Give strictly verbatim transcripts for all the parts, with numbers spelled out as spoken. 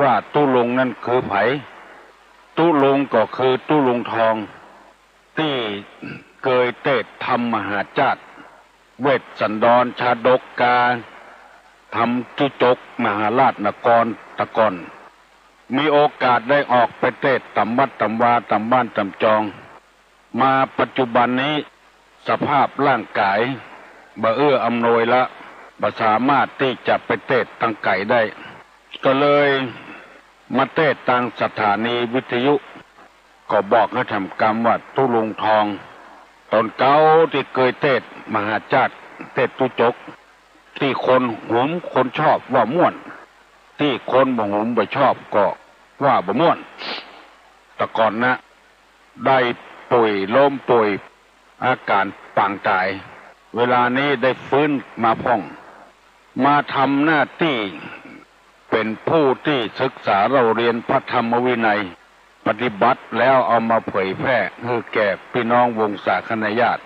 ว่าตุ๊ลุงนั้นคือใผ ตุ๊ลุงก็คือตุ๊ลุงทอง ตี้เกยเตสน์ธรรมมหาจ้าด เวสสันดร ชาดกกา ธรรมตุ๊จก มหาราชนครตะก่อน มีโอกาสได้ออกไปเตสน์ต๋ามวัดต๋ามวา ต๋ามบ้านต๋ามจอง มาปัจจุบันนี้สภาพร่างก๋ายบ่เอื้ออำนวยละ บ่สามารถตี้จะไปเตสน์ตังไก๋ได้ ก็เลยมาเตสน์ตังสถานีวิทยุ ก็บอกหื้อถ้ำกำว่าตุ๊ลุงทอง ต๋อนเก่าตี้เกยเตสน์มหาจ้าด เตสน์ตุ๊จก ตี้คนหุมคนชอบว่าม่วน ตี้คนบ่หุมบ่ชอบก็ว่าบ่ม่วน ตะก่อนนะ ได้ป่วย ล้มป่วย อาก๋านปางต๋าย เวลานี้ได้ฟื้นมาพ่อง มาทำหน้าตี้เป๋นผู้ตี้ศึกษาเล่าเรียนพระธรรมวินัย ปฏิบัติแล้วเอามาเผยแพร่หื้อแก่ปี้น้องวงศาคณาญาติ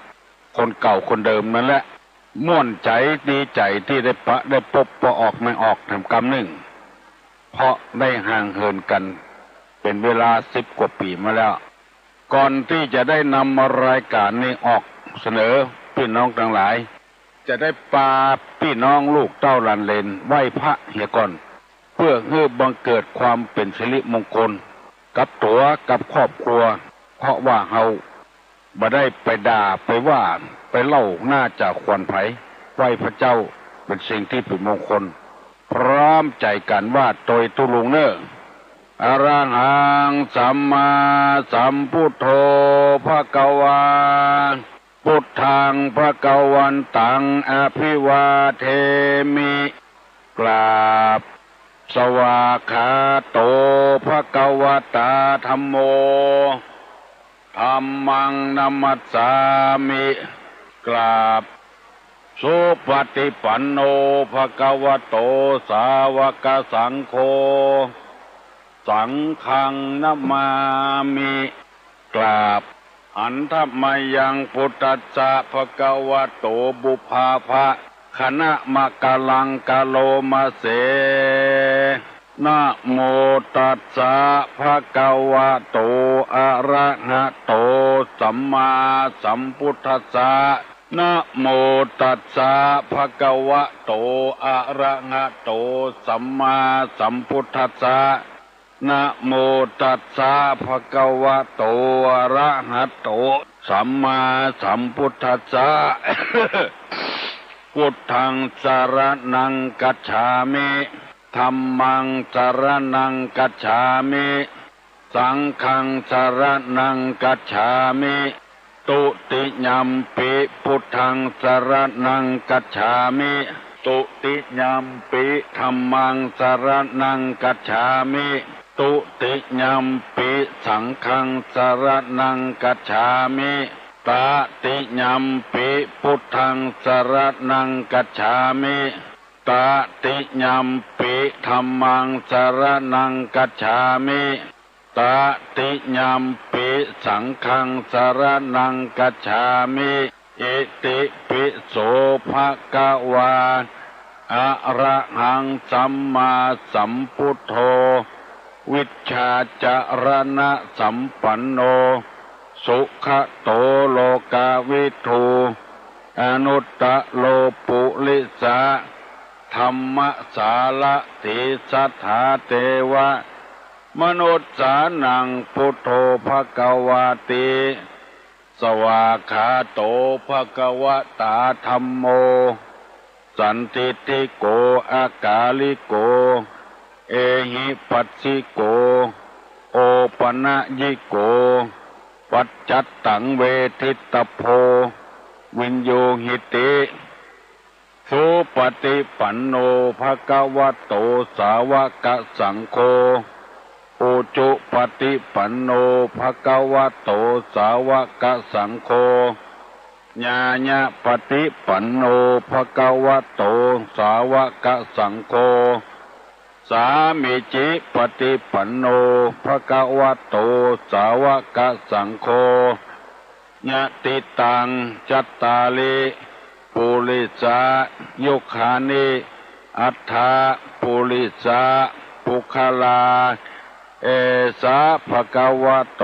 คนเก่าคนเดิมนั้นแหละ ม่วนใจ๋ดีใจ๋ตี้ได้ปะ ได้ปบป้อออกแม่ออกถ้ำกำนึ่ง เพราะได้ห่างเหินกั๋นเป๋นเวลาสิบกว่าปี๋มาแล้ว ก่อนตี้จะได้นำรายก๋านนี้ออกเสนอปี้น้องตังหลาย จะได้ปาปี้น้องลูกเต้าหลานเหลนไหว้พระเหียก่อน เปื้อหื้อบังเกิดความเป๋นสิริมงคล กับตั๋วกับครอบครัว เพราะว่าเฮาบ่ได้ไปด่าไปว่าไปเล่าหน้าจ่าขวัญใผ ไหว้พระเจ้าเป๋นสิ่งตี้เป๋นมงคล พร้อมใจ๋กั๋นว่าโตยตุ๊ลุงเน่อ อะระหัง สัมมาสัมพุทโธ ภะคะวา พุทธัง ภะคะวันตัง อะภิวาเทมิ กราบ สวากขาโต ภะคะวะตา ธัมโม ธัมมัง นะมัสสามิ กราบ สุปะติปันโน ภะคะวะโต สาวะกะสังโฆ สังฆัง นะมามิ กราบ หันทะมะยัง พุทธัสสะ ภะคะวะโต ปุพพาภะคะนะมะกะลัง กะโลมะเส นะโมตัสสะ ภะคะวะโต อะระหะโต สัมมาสัมพุทธัสสะ นะโมตัสสะ ภะคะวะโต อะระหะโต สัมมาสัมพุทธัสสะ นะโมตัสสะ ภะคะวะโต อะระหะโต สัมมาสัมพุทธัสสะ พุทธัง สะระณัง กัจฉามิ ธัมมัง สะระณัง กัจฉามิ สังฆัง สะระณัง กัจฉามิ ตุติยัมปิ พุทธัง สะระณัง กัจฉามิ ตุติยัมปิ ธัมมัง สะระณัง กัจฉามิ ตุติยัมปิ สังฆัง สะระณัง กัจฉามิ ตะติยัมปิ พุทธัง สะระณัง กัจฉามิ ตะติยัมปิ ธัมมัง สะระณัง กัจฉามิ ตะติยัมปิ สังฆัง สะระณัง กัจฉามิ อิติปิโส ภะคะวา อะระหัง สัมมาสัมพุทโธ วิชชาจะระณะสัมปันโน สุขะโต โลกาวิทู อนุตตะโร ปุริสะ ธัมมะสารถี สัทธาเตวะ มนุสสานัง พุทโธ ภะคะวาติ สวากขาโต ภะคะวะตา ธัมโม สันทิฏฐิโก อะกาลิโก เอหิปัสสิโก โอปะนะยิโก ปัจจัตตัง เวทิตตะโพ วิญญูหิติ สุปะติปันโน ภะคะวะโต สาวะกะสังโฆ อุจุปะติปันโน ภะคะวะโต สาวะกะสังโฆ ญาญะปะติปันโน ภะคะวะโต สาวะกะสังโฆ สามีจิปะติปันโน ภะคะวะโต สาวะกะสังโฆ ยะติตัง จัตตาริ ปุริสายุคานิ อัฏฐะ ปุริสา ปุคคลา เอสะ ภะคะวะโต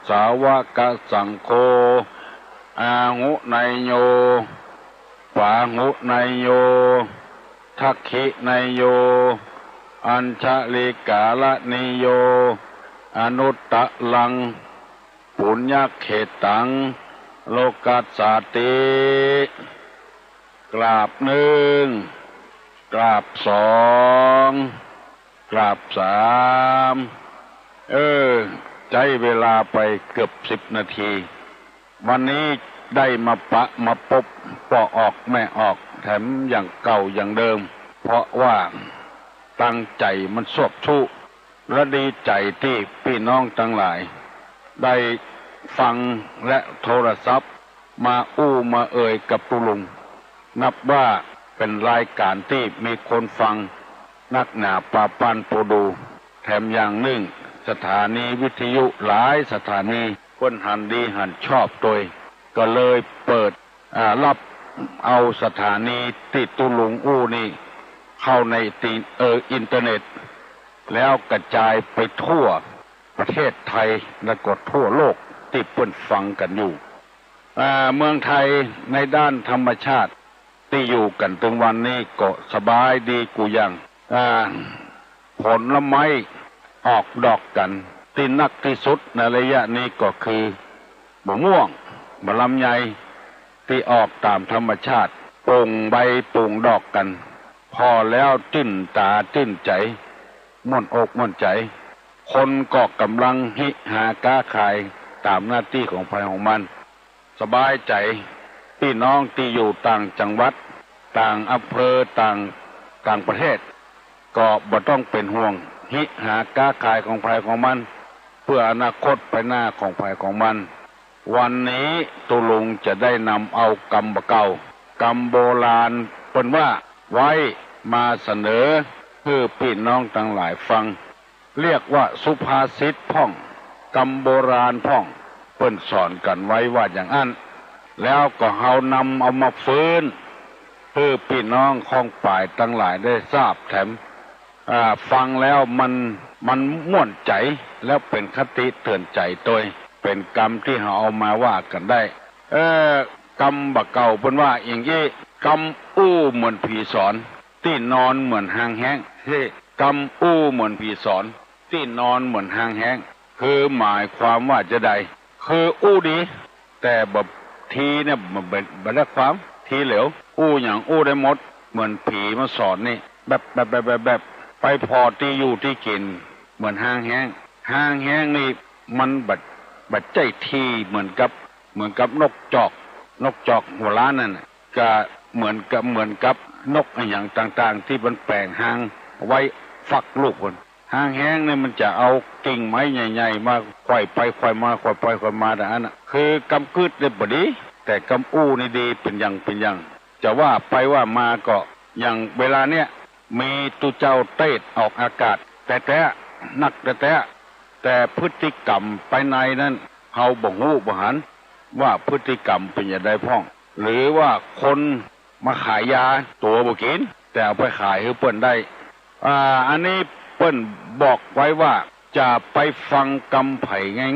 สาวกะสังโฆ อาหุเนยโย ปาหุเนยโย ทักขิเนยโย อัญชลิกาละเนยโย อนุตตะรัง ปุญญะเขตัง โลกัสสาติ กราบนึ่ง กราบสอง กราบสาม เออ ใจ๊เวลาไปเกือบสิบนาที วันนี้ได้มาปะมาปบป้อออกแม่ออก แถมอย่างเก่าอย่างเดิม เพราะว่าตั้งใจ๋มันสวบสู้ และดีใจ๋ตี้ปี้น้องตังหลาย ได้ฟังและโทรศัพท์มาอู้มาเอ่ยกับตุ๊ลุง นับว่าเป๋นรายก๋านตี้มีคนฟังนักหนาปาปานโปดู แถมอย่างนึ่งสถานีวิทยุหลายสถานีเปิ้นหันดีหันชอบตวย ก็เลยเปิด อ่า ฮับเอาสถานีตี้ตุ๊ลุงอู้นี่เข้าในติ เอ่อ อินเทอร์เน็ต แล้วกระจายไปทั่วประเทศไทย แล้วก็ทั่วโลกตี้เปิ้นฟังกั๋นอยู่ อ่า เมืองไทยในด้านธรรมชาติตี้อยู่กั๋นตึงวันนี้ก็สบายดีกู้อย่าง อ่า ผลไม้ออกดอกกั๋น ตี้นักตี้สุดในระยะนี้ก็คือ มะม่วง มะลำไย ตี้ออกต๋ามธรรมชาติ ป่งใบป่งดอกกั๋น ผ่อแล้วจื้นต๋าจื้นใจ๋ ม่วนอกม่วนใจ๋ คนก็ก๋ำลังฮิหาก๊าขายต๋ามหน้าตี้ของใผของมัน สบายใจ๋ ปี้น้องตี้อยู่ต่างจังหวัด ต่างอำเภอ ต่าง ต่างประเทศ ก็บ่ต้องเป๋นห่วง ฮิหาก๊าขายของใผของมัน เปื้ออนาคตไปหน้าของใผของมัน วันนี้ตุ๊ลุงจะได้นำเอากำบ่าเก่า กำโบราณเปิ้นว่าไว้มาเสนอหื้อปี้น้องตังหลายฟัง เรียกว่าสุภาษิตพ่อง กำโบราณพ่อง เปิ้นสอนกั๋นไว้ว่าอย่างอั้น แล้วก็เฮานำเอามาฟื้นหื้อปี้น้องข้องป๋ายตังหลายได้ทราบแถม อ่า ฟังแล้วมัน มันม่วนใจ๋ แล้วเป๋นคติเตื๋อนใจ๋ตวย เป๋นกำตี้เฮาเอามาว่ากั๋นได้ เออ กำบ่าเก่าเปิ้นว่าอิงอี้ กำอู้เหมือนผีสอน ตี้นอนเหมือนฮางแฮ้ง เฮ้ กำอู้เหมือนผีสอน ตี้นอนเหมือนฮางแฮ้ง คือหมายความว่าจาใด คืออู้ดี แต่บ่าทีเนี่ยบ่ บ่ บ่ได้ความ ทีเหลว อู้หยังอู้ได้หมด เหมือนผีมาสอนนี่ แบบ แบบ แบบ แบบ แบบ ไปผ่อตี้อยู่ตี้กิ๋น เหมือนฮางแฮ้ง ฮางแฮ้งนี่มันบ่ บ่ใจ้ตี้เหมือนกับ เหมือนกับนกจอก นกจอกหัวล้านนั่นน่ะ ก็เหมือนกับ เหมือนกับนกอะหยังต่างๆ ตี้มันแป๋งฮางไว้ฟักลูกมัน ฮางแฮ้งเนี่ยมันจะเอากิ่งไม้ใหญ่ๆ มาไขว่ไปไขว่มา ไขว่ไปไขว่มา แต่อันน่ะ คือกำกึ๊ดเนี่ยบ่ดี แต่กำอู้นี่ดีเป๋นอย่างเป๋นอย่าง จะว่าไปว่ามาก็ อย่างเวลาเนี้ย มีตุ๊เจ้าเตสน์ออกอากาศแต๊ๆ นักแต๊ๆ แต่พฤติกรรมไปในนั้น เฮาบ่ฮู้บ่หัน ว่าพฤติกรรมเป๋นจาใดพ่อง หรือว่าคนมาขายยาตั๋วบ่กิ๋น แต่เอาไปขายหื้อเปิ้นได้ อ่า อันนี้เปิ้นบอกไว้ว่า จะไปฟังกำใผ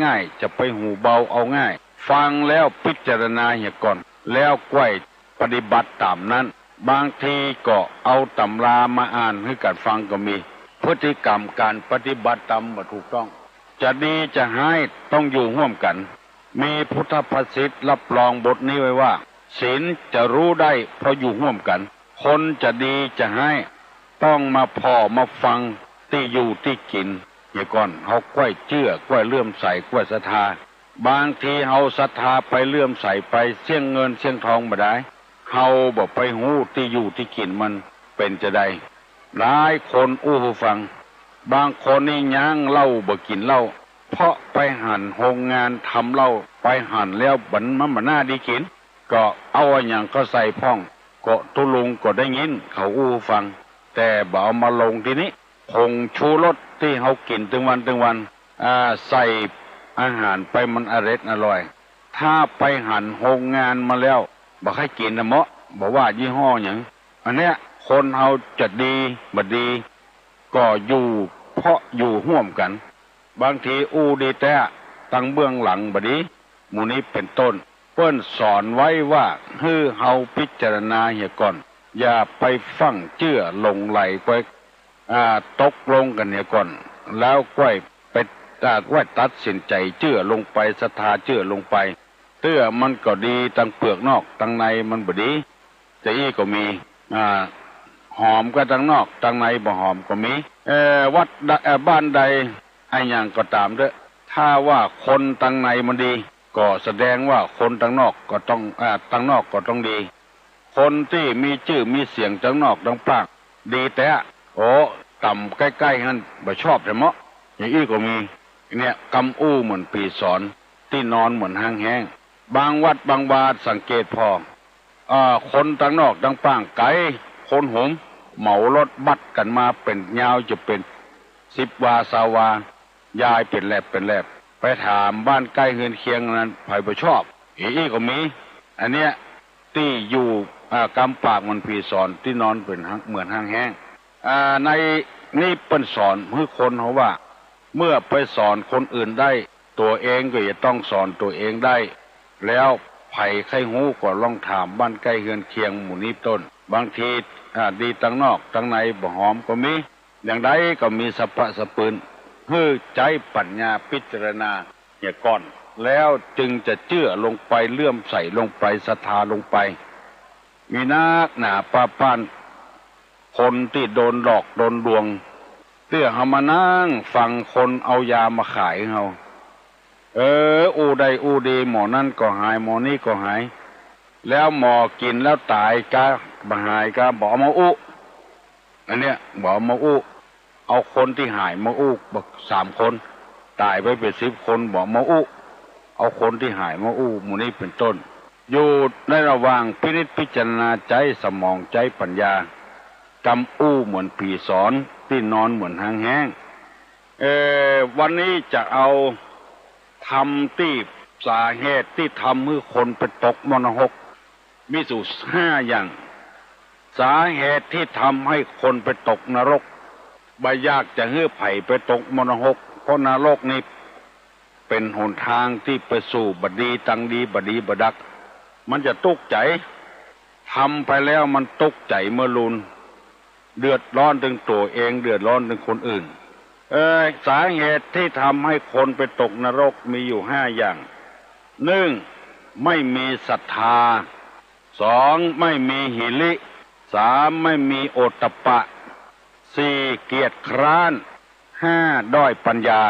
ง่ายๆ จะไปหูเบาเอาง่าย ฟังแล้วพิจารณาเหียก่อน แล้วก้อยปฏิบัติต๋ามนั้น บางทีก็เอาต๋ำรามาอ่านหื้อกั๋นฟังก็มี พฤติกรรมก๋านปฏิบัติต๋ามบ่ถูกต้อง จะดีจะฮ้ายต้องอยู่ฮ่วมกั๋น มีพุทธภาษิตรับรองบทนี้ไว้ว่า ศีลจะรู้ได้เพราะอยู่ฮ่วมกั๋น คนจะดีจะฮ้ายต้องมาผ่อมาฟังตี้อยู่ตี้กิ๋นเหียก่อน เฮาก้อยเจื้อ ก้อยเลื่อมใส ก้อยศรัทธา บางทีเฮาศรัทธาไปเลื่อมใสไป เสี้ยงเงินเสี้ยงทองบ่ดาย เฮาบ่ไปฮู้ตี้อยู่ตี้กิ๋นมันเป๋นจาใด หลายคนอู้หื้อฟัง บางคนนี่ย้างเหล้าบ่กิ๋นเหล้า เพราะไปหันโฮงงานทำเหล้า ไปหันแล้วมัน มันบ่น่าดีกิ๋น ก็เอาอะหยังเข้าใส่พ่อง ก็ตุ๊ลุงก็ได้ยินเขาอู้หื้อฟัง แต่บ่เอามาลงตี้นี้ ผงชูรสตี้เฮากิ๋นตึงวันตึงวัน อ่า ใส่อาหารไปมันอร็ดอร่อย ถ้าไปหันโฮงงานมาแล้ว บ่ใค่กิ๋นนะเมาะ บ่ว่ายี่ห้อหยัง อันเนี้ย คนเฮาจะดีบ่ดี ก็อยู่ เพราะอยู่ฮ่วมกั๋น บางทีอู้ดีแต๊ ตังเบื้องหลังบ่ดี หมู่นี้เป๋นต้น เปิ้นสอนไว้ว่า หื้อเฮาพิจารณาเหียก่อน อย่าไปฟั่งเจื้อหลงใหลไป อ่า ตกลงกั๋นเหียก่อน แล้วก้อยไป อ่า ก้อยตัดสินใจ๋เจื้อลงไป ศรัทธาเจื้อลงไป เตื้อมันก็ดีตังเปลือกนอก ตังในมันบ่ดี จาอี้ก็มี อ่า หอมก้าตังนอก ตังในบ่หอมก็มี เอ่อ วัดใด เอ่อ บ้านใด อะหยังก็ต๋ามเต๊อะ ถ้าว่าคนตังในมันดี ก็แสดงว่าคนตังนอกก็ต้อง อ่า ตังนอกก็ต้องดี คนตี้มีจื้อมีเสียงตังนอกตังปาก ดีแต๊ โอ้ ต่ำใก้ๆ หั้นบ่ชอบแต๊เมาะ จาอี้ก็มี เนี่ย กำอู้เหมือนผีสอน ตี้นอนเหมือนฮ้างแฮ้ง บางวัดบางวาสังเกตผ่อ เอ่อ คนตังนอกตังปากไก๋ คนหุม เหมารถบัสกั๋นมาเป๋นยาวจะเป๋นสิบวา ซาววา ยายเป๋นแหลบเป๋นแหลบ ไปถามบ้านใก้เฮือนเคียงนั้น ใผบ่ชอบ จาอี้ก็มี อันเนี้ย ตี้อยู่ อ่า กำปากเหมือนผีสอน ตี้นอนเป๋นฮ้าง เหมือนฮ้างแฮ้ง อ่า ในนี้เปิ้นสอนหื้อคนเฮาว่า เมื่อไปสอนคนอื่นได้ ตั๋วเองก็จะต้องสอนตั๋วเองได้ แล้วใผใค่ฮู้ก็ลองถามบ้านใก้เฮือนเคียงหมู่นี้เป๋นต้น บางที อ่า ดีตังนอกตังในบ่หอมก็มี อย่างใดก็มีสรรพสรรพปืน หื้อใจ๊ปัญญาพิจารณาเหียก่อน แล้วจึงจะเจื้อลงไป เลื่อมใสลงไป ศรัทธาลงไป มีนักหนาป้าป้าน คนตี้โดนหลอกโดนลวง เตื้อเฮามานั่งฟังคนเอายามาขายเฮา เออ อู้ได้อู้ดี หมอนั้นก็หาย หมอนี้ก็หาย แล้วหมอกิ๋นแล้วต๋ายกา บ่หายกา บ่เอามาอู้ อันเนี้ย บ่เอามาอู้ เอาคนตี้หายมาอู้ บ่ สามคน ต๋ายไปเป๋นสิบคน บ่เอามาอู้ เอาคนตี้หายมาอู้ หมู่นี้เป๋นต้น อยู่ในระหว่างพินิจพิจารณา ใจ๊สมองใจ๊ปัญญา กำอู้เหมือนผีสอน ตี้นอนเหมือนฮ้างแฮ้ง เอ่อ วันนี้จะเอาธรรมตี้ สาเหตุตี้ทำหื้อคนไปตกหม้อนรก มีอยู่ห้าอย่าง สาเหตุตี้ทำหื้อคนไปตกนรก บ่อยากจะหื้อใผไปตกหม้อนรก เพราะนรกนี้เป๋นหนตางตี้ไปสู่บ่ดีตังดี บ่ดีบ่ดัก มันจะตุ๊กใจ๋ ทำไปแล้วมันตุ๊กใจ๋เมื่อลูน เดือดร้อนเถิงตั๋วเอง เดือดร้อนเถิงคนอื่น เอ่อ สาเหตุตี้ทำหื้อคนไปตกนรกมีอยู่ห้าอย่าง นึ่ง ไม่มีศรัทธา สอง ไม่มีหิริ สาม ไม่มีโอตตัปปะ สี่ เกียจคร้าน ห้า ด้อยปัญญา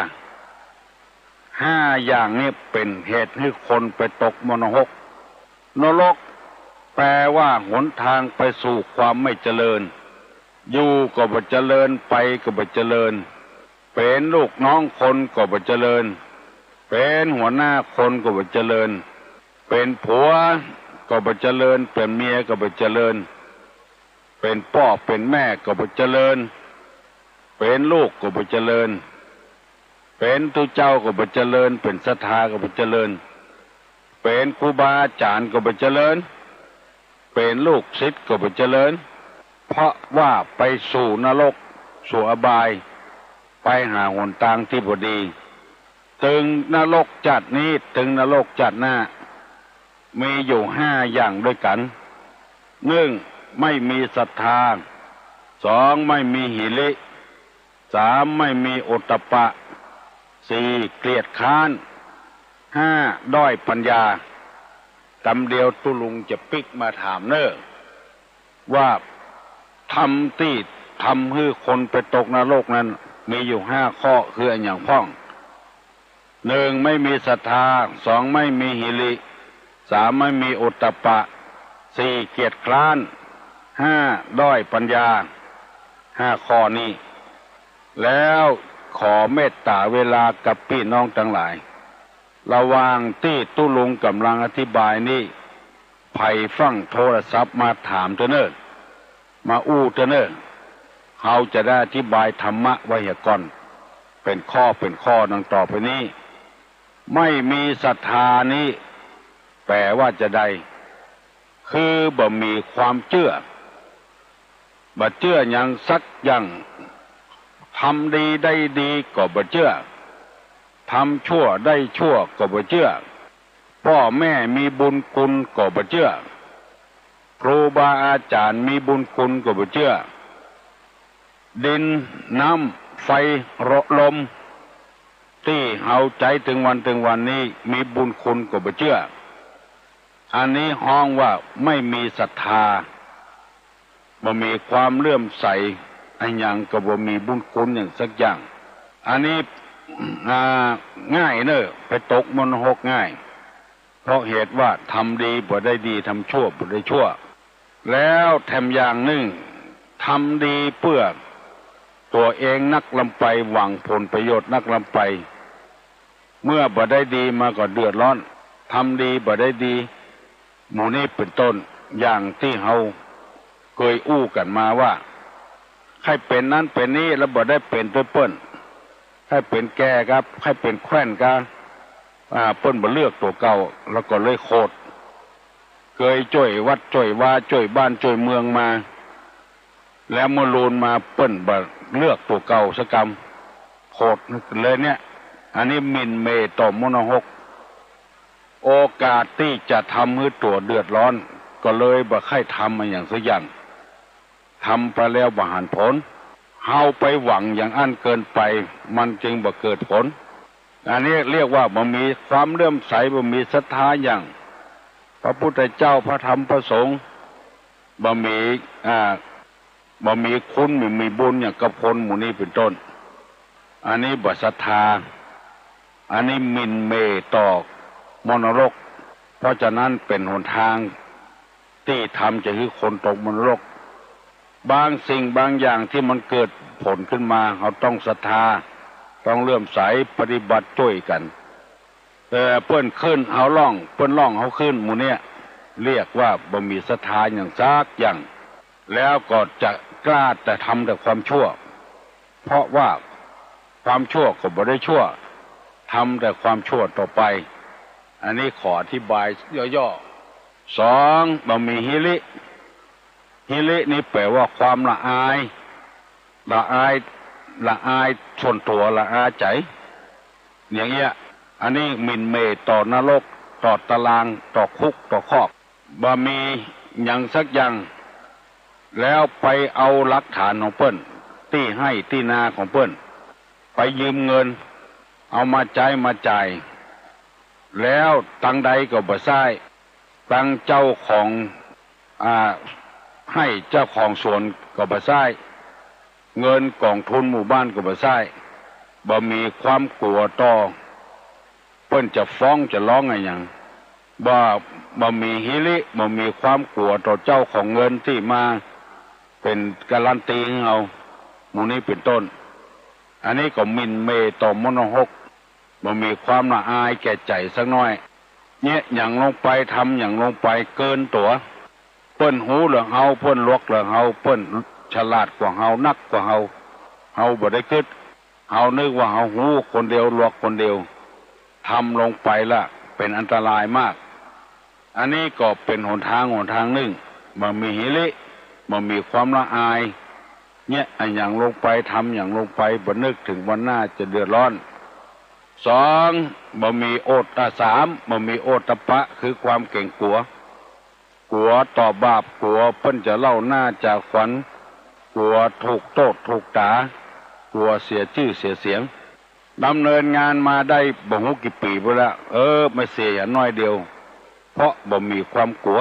ห้าอย่างนี้เป๋นเหตุหื้อคนไปตกหม้อนรก นรกแปลว่าหนตางไปสู่ความไม่เจริญ อยู่ก็บ่เจริญ ไปก็บ่เจริญ เป๋นลูกน้องคนก็บ่เจริญ เป๋นหัวหน้าคนก็บ่เจริญ เป๋นผัวก็บ่เจริญ เป๋นเมียก็บ่เจริญ เป๋นป้อเป๋นแม่ก็บ่เจริญ เป๋นลูกก็บ่เจริญ เป๋นตุ๊เจ้าก็บ่เจริญ เป๋นศรัทธาก็บ่เจริญ เป๋นครูบาอาจ๋ารย์ก็บ่เจริญ เป๋นลูกศิษย์ก็บ่เจริญ เพราะว่าไปสู่นรก สู่อบาย ไปหาหนตางตี้บ่ดี เถิงนรกจาตินี้ เถิงนรกจาติหน้า มีอยู่ห้าอย่างด้วยกั๋น นึ่ง ไม่มีศรัทธา สอง ไม่มีหิริ สาม ไม่มีโอตตัปปะ สี่ เกียจคร้าน ห้า ด้อยปัญญา กำเดียวตุ๊ลุงจะปิ๊กมาถามเน่อ ว่าธรรมตี้ทำหื้อคนไปตกนรกนั้น มีอยู่ห้าข้อ คืออะหยังพ่อง นึ่ง ไม่มีศรัทธา สอง ไม่มีหิริ สาม ไม่มีโอตตัปปะ สี่ เกียจคร้าน ห้า ด้อยปัญญา ห้าข้อนี้ แล้วขอเมตต๋าเวลากับปี้น้องตังหลาย ระหว่างตี้ตุ๊ลุงก่ำลังอธิบายนี้ ใผฟั่งโทรศัพท์มาถามเต๊อะเน่อ มาอู้เต๊อะเน่อ เฮาจะได้อธิบายธรรมะไว้เหียก่อน เป๋นข้อเป๋นข้อดังต่อไปนี้ ไม่มีศรัทธานี้ แปลว่าจาใด คือบ่มีความเจื้อ บ่เจื้อหยังสักอย่าง ทำดีได้ดีก็บ่เจื้อ ทำชั่วได้ชั่วก็บ่เจื้อ ป้อแม่มีบุญคุณก็บ่เจื้อ ครูบาอาจ๋ารย์มีบุญคุณก็บ่เจื้อ ดิน น้ำ ไฟ ลม ตี้เฮาใจ๊เถิงวันเถิงวันนี้มีบุญคุณก็บ่เจื้อ อันนี้ฮ้องว่าไม่มีศรัทธา บ่มีความเลื่อมใส อะหยังก็บ่มีบุญคุณหยังสักอย่าง อันนี้ อ่า ง่ายเน่อ ไปตกมรณรกง่าย เพราะเหตุว่าทำดีบ่ได้ดี ทำชั่วบ่ได้ชั่ว แล้วแถมอย่างนึ่ง ทำดีเปื้อตั๋วเองนักล้ำไป หวังผลประโยชน์นักล้ำไป เมื่อบ่ได้ดีมาก็เดือดร้อน ทำดีบ่ได้ดี หมู่นี้เป๋นต้น อย่างตี้เฮาเกยอู้กั๋นมาว่า ใค่เป๋นนั้นเป๋นนี้แล้วบ่ได้เป๋นตวยเปิ้น ใค่เป๋นแก่กา ใค่เป๋นแคว่นกา อ่า เปิ้นบ่เลือกตั๋วเก่า แล้วก็เลยโขด เกยจ้วยวัดจ้วยวาจ้วยบ้านจ้วยเมืองมา แล้วเมื่อลูนมาเปิ้นบ่เลือกตั๋วเก่าสักกำ โขดเลยเนี่ย อันนี้หมิ่นเหม่ต่อมรณรก โอกาสตี้จะทำหื้อตั๋วเดือดร้อน ก็เลยบ่ใค่ทำอะหยังสักอย่าง ทำไปแล้วบ่หันผล เฮาไปหวังอย่างอั้นเกินไป มันจึงบ่เกิดผล อันนี้เรียกว่าบ่มีความเลื่อมใส บ่มีศรัทธาอย่างพระพุทธเจ้า พระธรรม พระสงฆ์ บ่มี อ่า บ่มีคุณ บ่มีบุญอย่างกับคนหมู่นี้เป๋นต้น อันนี้บ่ศรัทธา อันนี้หมิ่นเหม่ต่อมรณรก เพราะฉะนั้นเป๋นหนทางตี้ทำจะหื้อคนตกมรณรก บางสิ่งบางอย่างตี้มันเกิดผลขึ้นมา เฮาต้องศรัทธา ต้องเลื่อมใส ปฏิบัติจ้วยกั๋น เอ่อ เปิ้นขึ้นเฮาล่อง เปิ้นล่องเฮาขึ้น หมู่เนี้ยเรียกว่าบ่มีศรัทธาอย่างสักอย่าง แล้วก็จะกล้าแต่ทำแต่ความชั่ว เพราะว่าความชั่วก็บ่ได้ชั่ว ทำแต่ความชั่วต่อไป อันนี้ขออธิบายย่อๆ สอง บ่มีหิริ หิรินี่แปลว่าความละอาย ละอาย ละอายส่วนตั๋ว ละอายใจ๋ อย่างเงี้ย อันนี้หมิ่นเหม่ต่อนรก ต่อตาราง ต่อคุก ต่อคอก บ่มีหยังสักอย่าง แล้วไปเอาหลักฐานของเปิ้น ตี้ไฮ่ตี้นาของเปิ้น ไปยืมเงิน เอามาใจ๊มาจ่าย แล้วตังใดก็บ่ใซ้ ตังเจ้าของ อ่า ไฮ่ เจ้าของสวนก็บ่ใซ้ เงินก๋องทุนหมู่บ้านก็บ่ใซ้ บ่มีความกั๋วต่อ เปิ้นจะฟ้องจะร้องอะหยัง บ่ บ่มีหิริ บ่มีความกั๋วต่อเจ้าของเงินตี้มาเป๋นการันตีหื้อเฮา หมู่นี้เป๋นต้น อันนี้ก็หมิ่นเหม่ต่อมรณรก บ่มีความละอายแก่ใจ๋สักหน้อย เยียะหยังลงไป ทำหยังลงไปเกินตั๋ว เปิ้นฮู้เหลือเฮา เปิ้นหลวกเหลือเฮา เปิ้นฉลาดกว่าเฮา นักกว่าเฮา เฮาบ่ได้กึ๊ด เฮานึกว่าเฮาฮู้คนเดียว หลวกคนเดียว ทำลงไปละเป๋นอันตรายมาก อันนี้ก็เป๋นหนทาง หนทางนึ่ง บ่มีหิริ บ่มีความละอาย เยียะอะหยังลงไป ทำหยังลงไป บ่นึกเถิงวันหน้าจะเดือดร้อน สอง บ่มีโอต อ่า สาม บ่มีโอตตัปปะ คือความเก๋งกั๋ว กั๋วต่อบาป กั๋วเปิ้นจะเล่าหน้าจาขวัญ กั๋วถูกโต้ษถูกต๋า กั๋วเสียจื้อเสียเสียง ดำเนินงานมาได้บ่ฮู้กี่ปี๋ไปแล้ว เออ มาเสียหน้อยเดียว เพราะบ่มีความกั๋ว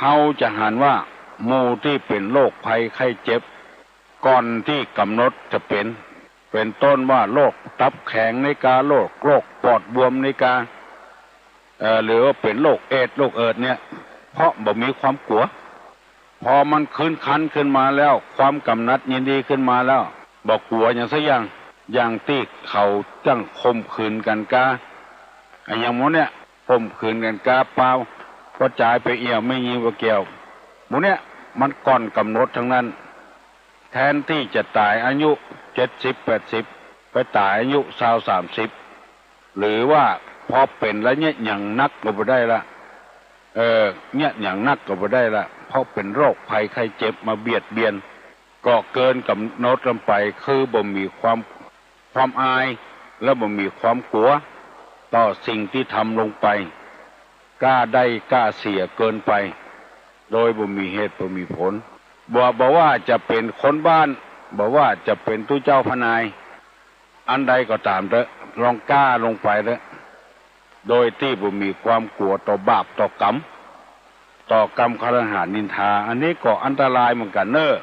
เฮาจะหันว่าหมู่ตี้เป๋นโรคภัยไข้เจ็บ ก่อนตี้ก๋ำหนดจะเป๋น เป๋นต้นว่าโรคตับแข็งในกา โรค โรคปอดบวมในกา เอ่อ หรือว่าเป๋นโรคเอดส์ โรคเอิดส์เนี่ย เพราะบ่มีความกั๋ว พอมันขึ้นครรภ์ขึ้นมาแล้ว ความก๋ำหนัดยินดีขึ้นมาแล้ว บ่กั๋วหยังสักอย่าง อย่างตี้เขาจั้งข่มขืนกั๋นกา อะหยังหมู่เนี่ย ข่มขืนกั๋นกาเปล่า ป้อจายไปเอี่ยว แม่ญิงไปแก่ว หมู่เนี่ย มันก่อนก๋ำหนดตังนั้น แทนตี้จะต๋ายอายุเจ็ดสิบแปดสิบ ไปต๋ายอายุซาวสามสิบ หรือว่าพอเป๋นแล้วเยียะหยังนักก็บ่ได้ละ เออ เยียะหยังนักก็บ่ได้ละ เพราะเป๋นโรคภัยไข้เจ็บมาเบียดเบียน ก็เกินก๋ำหนดลงไป คือบ่มีความ ความอาย และบ่มีความกั๋วต่อสิ่งตี้ทำลงไป กล้าได้กล้าเสียเกินไป โดยบ่มีเหตุบ่มีผล บ่ บ่ว่าจะเป๋นคนบ้าน บ่ว่าจะเป๋นตุ๊เจ้าพระนาย อันใดก็ต๋ามเต๊อะ ลองกล้าลงไปเต๊อะ โดยตี้บ่มีความกั๋วต่อบาปต่อกรรม ต่อกำคฤหาสน์นินทา อันนี้ก็อันตรายเหมือนกั๋นเน่อ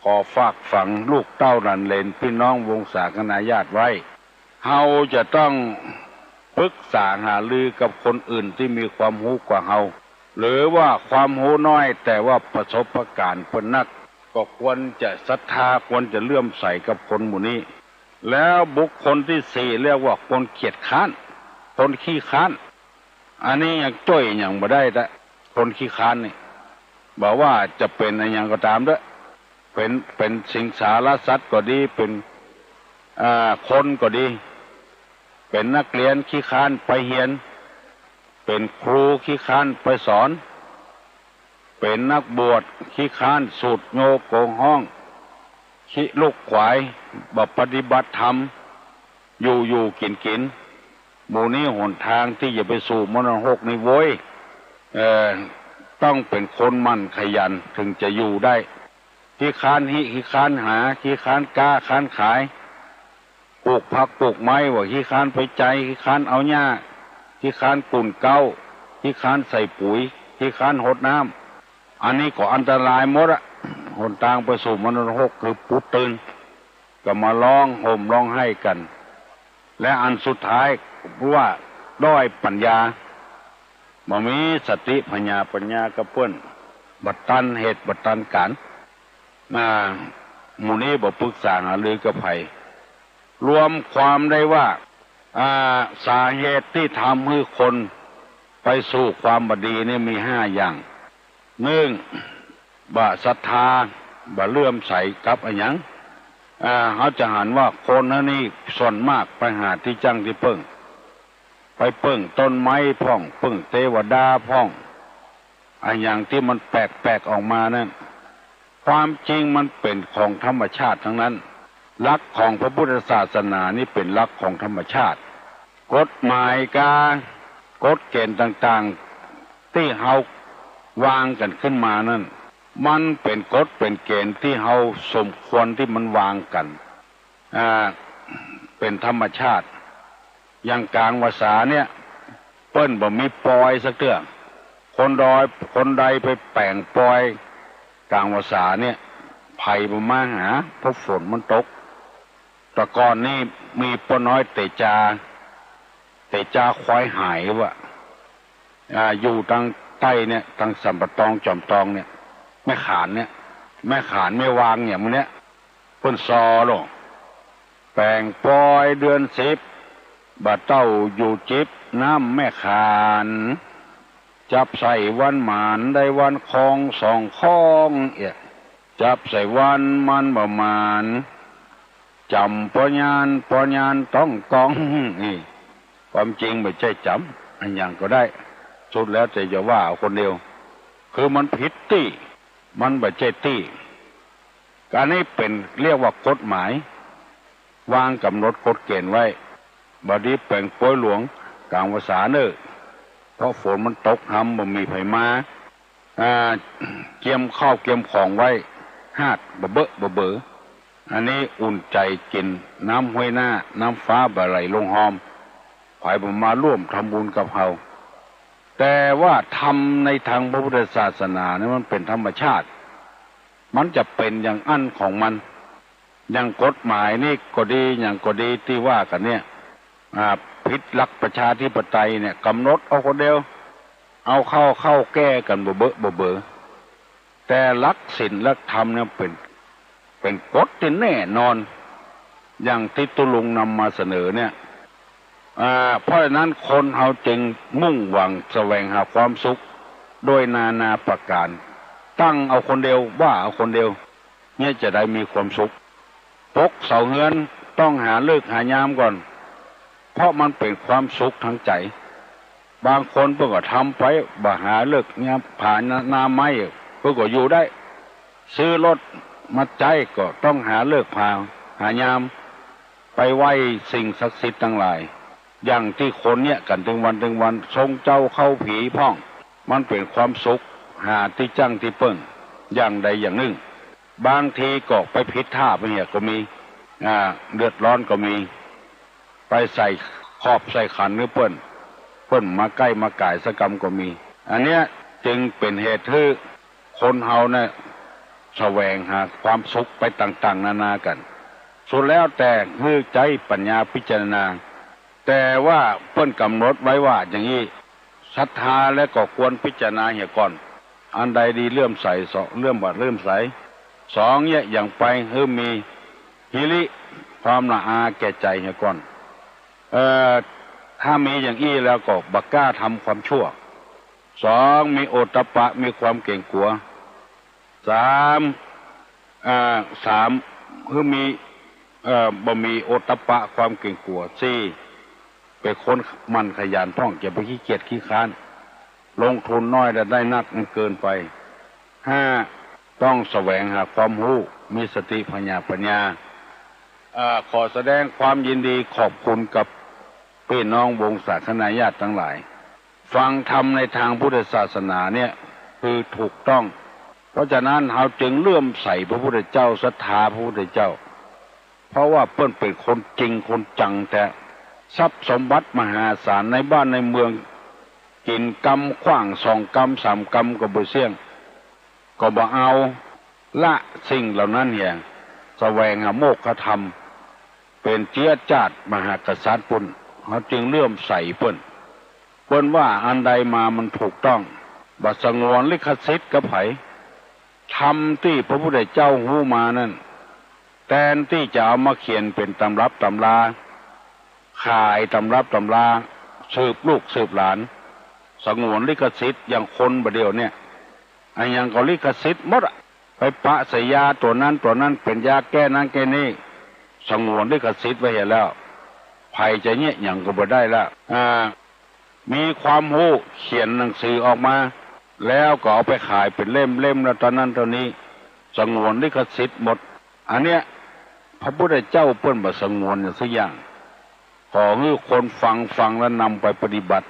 ขอฝากฝังลูกเต้าหลานเหลน ปี้น้องวงศาคณาญาติไว้ เฮาจะต้องปึกษาหารือกับคนอื่นตี้มีความฮู้กว่าเฮา หรือว่าความฮู้น้อยแต่ว่าประสบการณ์เปิ้นนัก ก็ควรจะศรัทธา ควรจะเลื่อมใสกับคนหมู่นี้ แล้วบุคคลตี้สี่เรียกว่าคนเกียจคร้าน คนขี้คร้าน อันนี้ยังจ้วยหยังบ่ได้ละ คนขี้คร้านนี่ บ่ว่าจะเป๋นอะหยังก็ต๋ามเต๊อะ เป๋น เป๋นสิงสารสัตว์ก็ดี เป๋น อ่า คนก็ดี เป๋นนักเรียนขี้คร้านไปเฮียน เป๋นครูขี้คร้านไปสอน เป๋นนักบวชขี้คร้านสูดโญโกงฮ้อง ขี้ลุกขวาย บ่ปฏิบัติธรรม อยู่ๆ กิ๋นๆ หมู่นี้หนตางตี้จะไปสู่มรณะรกนี่โว้ย เอ่อ ต้องเป๋นคนหมั่นขยันเถิงจะอยู่ได้ ขี้คร้านฮิ ขี้คร้านหา ขี้คร้านก๊า คร้านขาย ปลูกผักปลูกไม้ ว่าขี้คร้านไปไจ ขี้คร้านเอาหญ้า ขี้คร้านกุ่นเก๊า ขี้คร้านใส่ปุ๋ย ขี้คร้านหดน้ำ อันนี้ก็อันตรายหมดอะ หนตางไปสู่มรณะรกคือปูดตื่น ก็มาร้องห่มร้องไห้กั๋น และอันสุดท้ายว่าด้อยปัญญา บ่มีสติผญาปัญญากับเปิ้น บ่ตันเหตุบ่ตันก๋าร อ่า หมู่นี้บ่ปึกษาหารือกับใผ รวมความได้ว่า อ่า สาเหตุตี้ทำหื้อคนไปสู่ความบ่ดีนี่มีห้าอย่าง นึ่ง บ่ศรัทธา บ่เลื่อมใสกับอะหยัง อ่า เฮาจะหันว่าคนเฮานี่ส่วนมากไปหาตี้จั้งตี้เปิ้ง ไปเปิ้งต้นไม้พ่อง เปิ้งเตวดาพ่อง อะหยังตี้มันแปลกๆ ออกมานั้น ความจริงมันเป๋นของธรรมชาติตังนั้น หลักของพระพุทธศาสนานี่เป๋นหลักของธรรมชาติ กฎหมายกา กฎเกณฑ์ต่างๆ ตี้เฮาวางกั๋นขึ้นมานั้น มันเป๋นกฎเป๋นเกณฑ์ตี้เฮาสมควรตี้มันวางกั๋น อ่า เป๋นธรรมชาติ อย่างก๋างวสาเนี่ย เปิ้นบ่มีปอยสักเตื้อ คนดอย คนใดไปแป๋งปอยก๋างวสาเนี่ย ภัยบ่มาหา เพราะฝนมันตก แต่ก่อนนี่มีป้อน้อยเต๋จา เต๋จาควายหายว่ะ อ่า อยู่ตางใต้เนี่ย ตางสัมปะตอง จอมตองเนี่ย แม่ขานเนี่ย แม่ขาน แม่วางเนี่ย หมู่เนี้ย เปิ้นซอลง แป๋งปอยเดือนสิบ บ่าเต้าอยู่จิบน้ำแม่ขาน จับใส่วันหมานได้วันคองสองคองเอีย จับใส่วันมันบ่หมาน จ๋ำป้อยาน ป้อยานต้องกอง นี่ ความจริงบ่ใจ้จ๋ำ อะหยังก็ได้ สุดแล้วแต่จะว่าเอาคนเดียว คือมันผิดตี้ มันบ่ใจ้ตี้ อันนี้เป๋นเรียกว่ากฎหมาย วางก๋ำหนดกฎเกณฑ์ไว้ บ่ดีแป๋งปอยหลวงก๋างวสาเน่อ เพราะฝนมันตกฮำบ่มีใผมา อ่า เกียมข้าวเกียมของไว้ ฮาดบ่เบอะบ่เบอ อันนี้อุ่นใจ๋กิ๋น น้ำห้วยหน้า น้ำฟ้าบ่ไหลลงฮอม ใผบ่มาร่วมทำบุญกับเฮา แต่ว่าธรรมในตางพระพุทธศาสนาเนี่ยมันเป๋นธรรมชาติ มันจะเป๋นอย่างอั้นของมัน อย่างกฎหมายนี่ก็ดี หยังก็ดีตี้ว่ากั๋นเนี่ย อ่า ผิดหลักประชาธิปไตยเนี่ย ก๋ำหนดเอาคนเดียว เอาเข้า เข้าแก้กั๋นบ่เบอะบ่เบอ แต่หลักศีลหลักธรรมเนี่ยเป๋น เป๋นกฎตี้แน่นอน อย่างตี้ตุ๊ลุงนำมาเสนอเนี่ย อ่า เพราะฉะนั้นคนเฮาจึงมุ่งหวังแสวงหาความสุขโดยนานาประก๋าน ตั้งเอาคนเดียว ว่าเอาคนเดียว เนี่ยจะได้มีความสุข ปกเสาเฮือนต้องหาฤกษ์หายามก่อน เพราะมันเป๋นความสุขตางใจ๋ บางคนเปิ้นก็ทำไป บ่หาฤกษ์ยาม ผ่าหน้าไม้ เปิ้นก็อยู่ได้ ซื้อรถ มาใจ๊ก็ต้องหาฤกษ์ผา หายาม ไปไหว้สิ่งศักดิ์สิทธิ์ตังหลาย อย่างตี้คนเยียะกั๋นตึงวันตึงวัน ทรงเจ้าเข้าผีพ่อง มันเป๋นความสุข หาตี้จั้งตี้เปิ้ง อย่างใดอย่างนึ่ง บางทีก็ไปผิดท่าไปเหียก็มี อ่า เดือดร้อนก็มี ไปใส่ขอบใส่ขันหื้อเปิ้น เปิ้นมาใก้มาก๋ายสักกำก็มี อันเนี้ยจึงเป๋นเหตุหื้อคนเฮาเนี่ยแสวงหาความสุขไปต่างๆ นานากั๋น สุดแล้วแต่หื้อใจ๊ปัญญาพิจารณา แต่ว่าเปิ้นกำหนดไว้ว่าอย่างอี้ ศรัทธาแล้วก็ควรพิจารณาเหียก่อน อันใดดีเลื่อมใส สอง เลื่อมบ่าเลื่อมใส สอง เยียะหยั่งไปหื้อมีหิริ ความละอาแก่ใจ๋เหียก่อน เอ่อ ถ้ามีอย่างอี้แล้วก็บ่กล้าทำความชั่ว สอง มีโอตตัปปะ มีความเก๋งกั๋ว สาม อ่า สาม หื้อมี เอ่อ บ่มีโอตตัปปะ ความเก๋งกั๋ว สี่ เป๋นคนหมั่นขยันพ่อง จะไปขี้เกียจขี้คร้าน ลงทุนน้อยแล้วได้นักมันเกินไป ห้า ต้องแสวงหาความฮู้ มีสติผญาปัญญา อ่า ขอแสดงความยินดีขอบคุณกับปี้น้องวงศาคณาญาติตังหลาย ฟังธรรมในตางพุทธศาสนาเนี่ยคือถูกต้อง เพราะฉะนั้นเฮาจึงเลื่อมใสพระพุทธเจ้า ศรัทธาพระพุทธเจ้า เพราะว่าเปิ้นเป๋นคนจริงคนจังแต๊ ทรัพย์สมบัติมหาศาลในบ้านในเมือง กิ๋นกำขว้างสองกำสามกำก็บ่เสี้ยง ก็บ่เอา ละสิ่งเหล่านั้นเหีย แสวงหาโมกขธรรม เป๋นเจื๊อจ้าดมหากษัตริย์ปู้น เฮาจึงเลื่อมใสเปิ้น เปิ้นว่าอันใดมามันถูกต้อง บ่สงวนลิขสิทธิ์กับใผ ธรรมตี้พระพุทธเจ้าฮู้มานั้น แตนตี้จะเอามาเขียนเป๋นตำรับตำรา ขายตำรับตำรา สืบลูกสืบหลาน สงวนลิขสิทธิ์ อย่างคนบ่าเดี่ยวเนี่ย อะหยังก็ลิขสิทธิ์หมดอะ ไปปะใส่ยาตั๋วนั้นตั๋วนั้น เป๋นยาแก้นั้นแก้นี้ สงวนลิขสิทธิ์ไว้เหียแล้ว ใผจะเยียะหยังก็บ่ได้ละ อ่า มีความฮู้ เขียนหนังสือออกมา แล้วก็เอาไปขายเป๋นเล่ม เล่มละเต้านั้นเต้านี้ สงวนลิขสิทธิ์หมด อันเนี้ย พระพุทธเจ้าเปิ้นบ่สงวนอย่างสักอย่าง ขอหื้อคนฟัง ฟังแล้วนำไปปฏิบัติ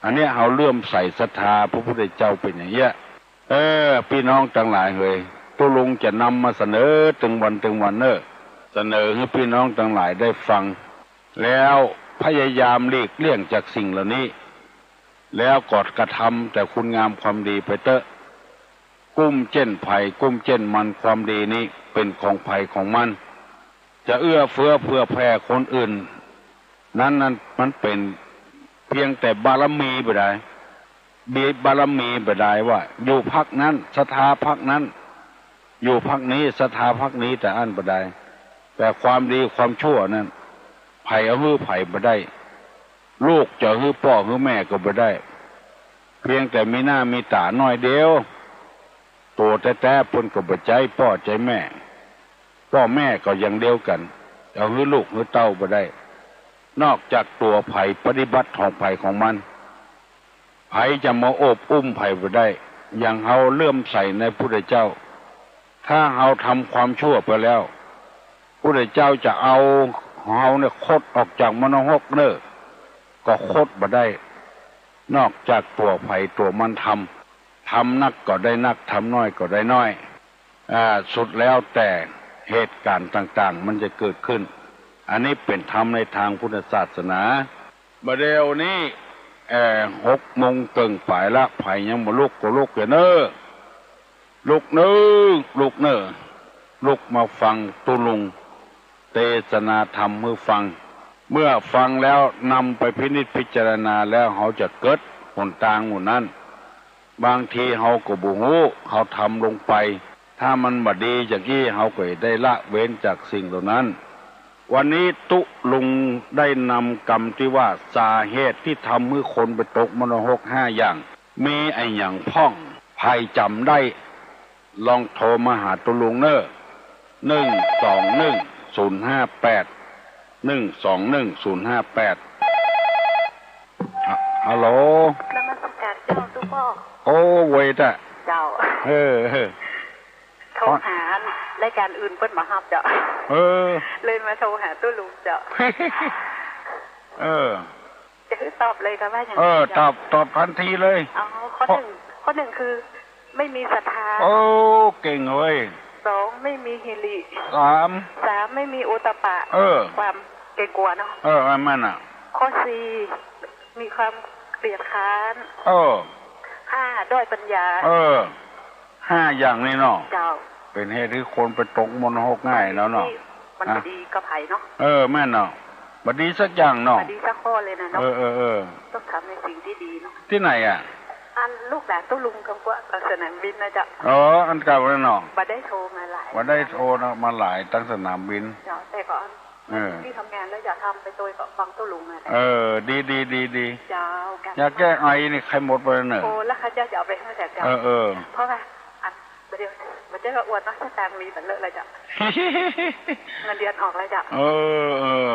อันเนี้ยเฮาเลื่อมใสศรัทธาพระพุทธเจ้าเป๋นอย่างเงี้ย เออ ปี้น้องตังหลายเหย ตุ๊ลุงจะนำมาเสนอตึงวันตึงวันเน่อ เสนอหื้อปี้น้องตังหลายได้ฟัง แล้วพยายามหลีกเลี่ยงจากสิ่งเหล่านี้ แล้วก็กระทำแต่คุณงามความดีไปเต๊อะ กุ้มเจ้นใผ กุ้มเจ้นมัน ความดีนี้เป๋นของใผของมัน จะเอื้อเฟื้อเผื่อแผ่คนอื่น นั้น นั้นมันเป๋นเพียงแต่บารมีบ่ดาย มีบารมีบ่ดายว่า อยู่พรรคนั้น ศรัทธาพรรคนั้น อยู่พรรคนี้ ศรัทธาพรรคนี้ แต่อั้นบ่ดาย แต่ความดีความชั่วนั้น ใผเอาหื้อใผบ่ได้ ลูกจะหื้อป้อหื้อแม่ก็บ่ได้ เพียงแต่มีหน้ามีต๋าน้อยเดียว ตั๋วแต๊ๆ เปิ้นก็บ่ใจ๊ป้อใจ๊แม่ ป้อแม่ก็อย่างเดียวกั๋น เอาหื้อลูกหื้อเต้าบ่ได้ นอกจากตั๋วใผปฏิบัติของใผของมัน ใผจะมาโอบอุ้มใผบ่ได้ อย่างเฮาเลื่อมใสในพุทธเจ้า ถ้าเฮาทำความชั่วไปแล้ว พุทธเจ้าจะเอาเฮาเนี่ยคดออกจากมรณะหกเน่อ ก็คดบ่ได้ นอกจากตั๋วใผตั๋วมันทำ ทำนักก็ได้นัก ทำน้อยก็ได้น้อย อ่า สุดแล้วแต่เหตุก๋ารณ์ต่างๆ มันจะเกิดขึ้น อันนี้เป๋นธรรมในตางพุทธศาสนา บ่าเดี่ยวนี้ เอ่อ หกโมงเกิ่งป๋ายละ ใผยังบ่ลุกก็ลุกเน่อ ลุกเน่อ ลุกเน่อ ลุกมาฟังตุ๊ลุงเตสนาธรรมหื้อฟัง เมื่อฟังแล้วนำไปพินิจพิจารณาแล้ว เฮาจะเกิดหนตางหมู่นั้น บางทีเฮาก็บ่ฮู้ เฮาทำลงไป ถ้ามันบ่ดีอย่างอี้ เฮาก็ได้ละเว้นจากสิ่งเหล่านั้น วันนี้ตุ๊ลุงได้นำกำตี้ว่า สาเหตุตี้ทำหื้อคนไปตกมรณะหกห้าอย่าง มีอะหยังพ่อง ใผจ๋ำได้ ลองโทรมาหาตุ๊ลุงเน่อ หนึ่งสองหนึ่งศูนย์ห้าแปด หนึ่งสองหนึ่งศูนย์ห้าแปด ฮะ ฮัลโหล นมัสการเจ้าตุ๊ป้อ โอ้ เวยตะ เจ้า เออ เออ โทรหา รายก๋านอื่นเปิ้นบ่ฮับเจ้า เออ เลยมาโทรหาตุ๊ลุงเจ้า เออ จะหื้อตอบเลยก็ว่าอย่าง เออ นั้นเจ้า ตอบ ตอบตันทีเลย อ๋อ ข้อ ข้อ นึ่ง ข้อนึ่งคือ ไม่มีศรัทธา โอ้ เก่งเว้ย สอง ไม่มีหิริ สาม สาม ไม่มีโอตตัปปะ เออ ความเกรงกลัวเนาะ เออ อันนั้นน่ะ ข้อสี่ มีความเกลียดคร้าน เออ ห้า ด้อยปัญญา เออ ห้าอย่างนี้เนาะ เจ้า เป๋นเหตุหื้อคนไปตกมรณะหกง่ายแล้วเนาะ มัน ฮะ บ่ดีกับใผเนาะ เออ แม่นเนาะ บ่ดีสักอย่างเนาะ บ่ดีสักข้อเลยนะเนาะ เออ เออ เออ ต้องทำในสิ่งตี้ดีเนาะ ตี้ไหนอะ อันลูกหลานตุ๊ลุงกำกั๋ว เอ่อ สนามบินนะเจ้า อ๋อ อันเก่านั่นเนาะ บ่ได้โทรมาหลาย บ่ได้โทรนะ มาหลาย ตังสนามบิน เจ้า แต่ก็ เออ ตี้ทำงานแล้วจะทำไปโตยก็ฟังตุ๊ลุงอะ เออ ดี ดี ดี ดี เจ้า อยาแก้ไอนี่ใค่หมดไปแล้วเน่อ โอ้ แล้วข้าเจ้าจะเอาไปหื้อแจกเจ้า เออ เออ เพราะว่า อัน บ่เจียะ บ่เจียะว่าอวดเนาะ สตางค์มีเป๋นเลอะแล้วเจ้า เงินเดือนออกแล้วเจ้า เออ เออ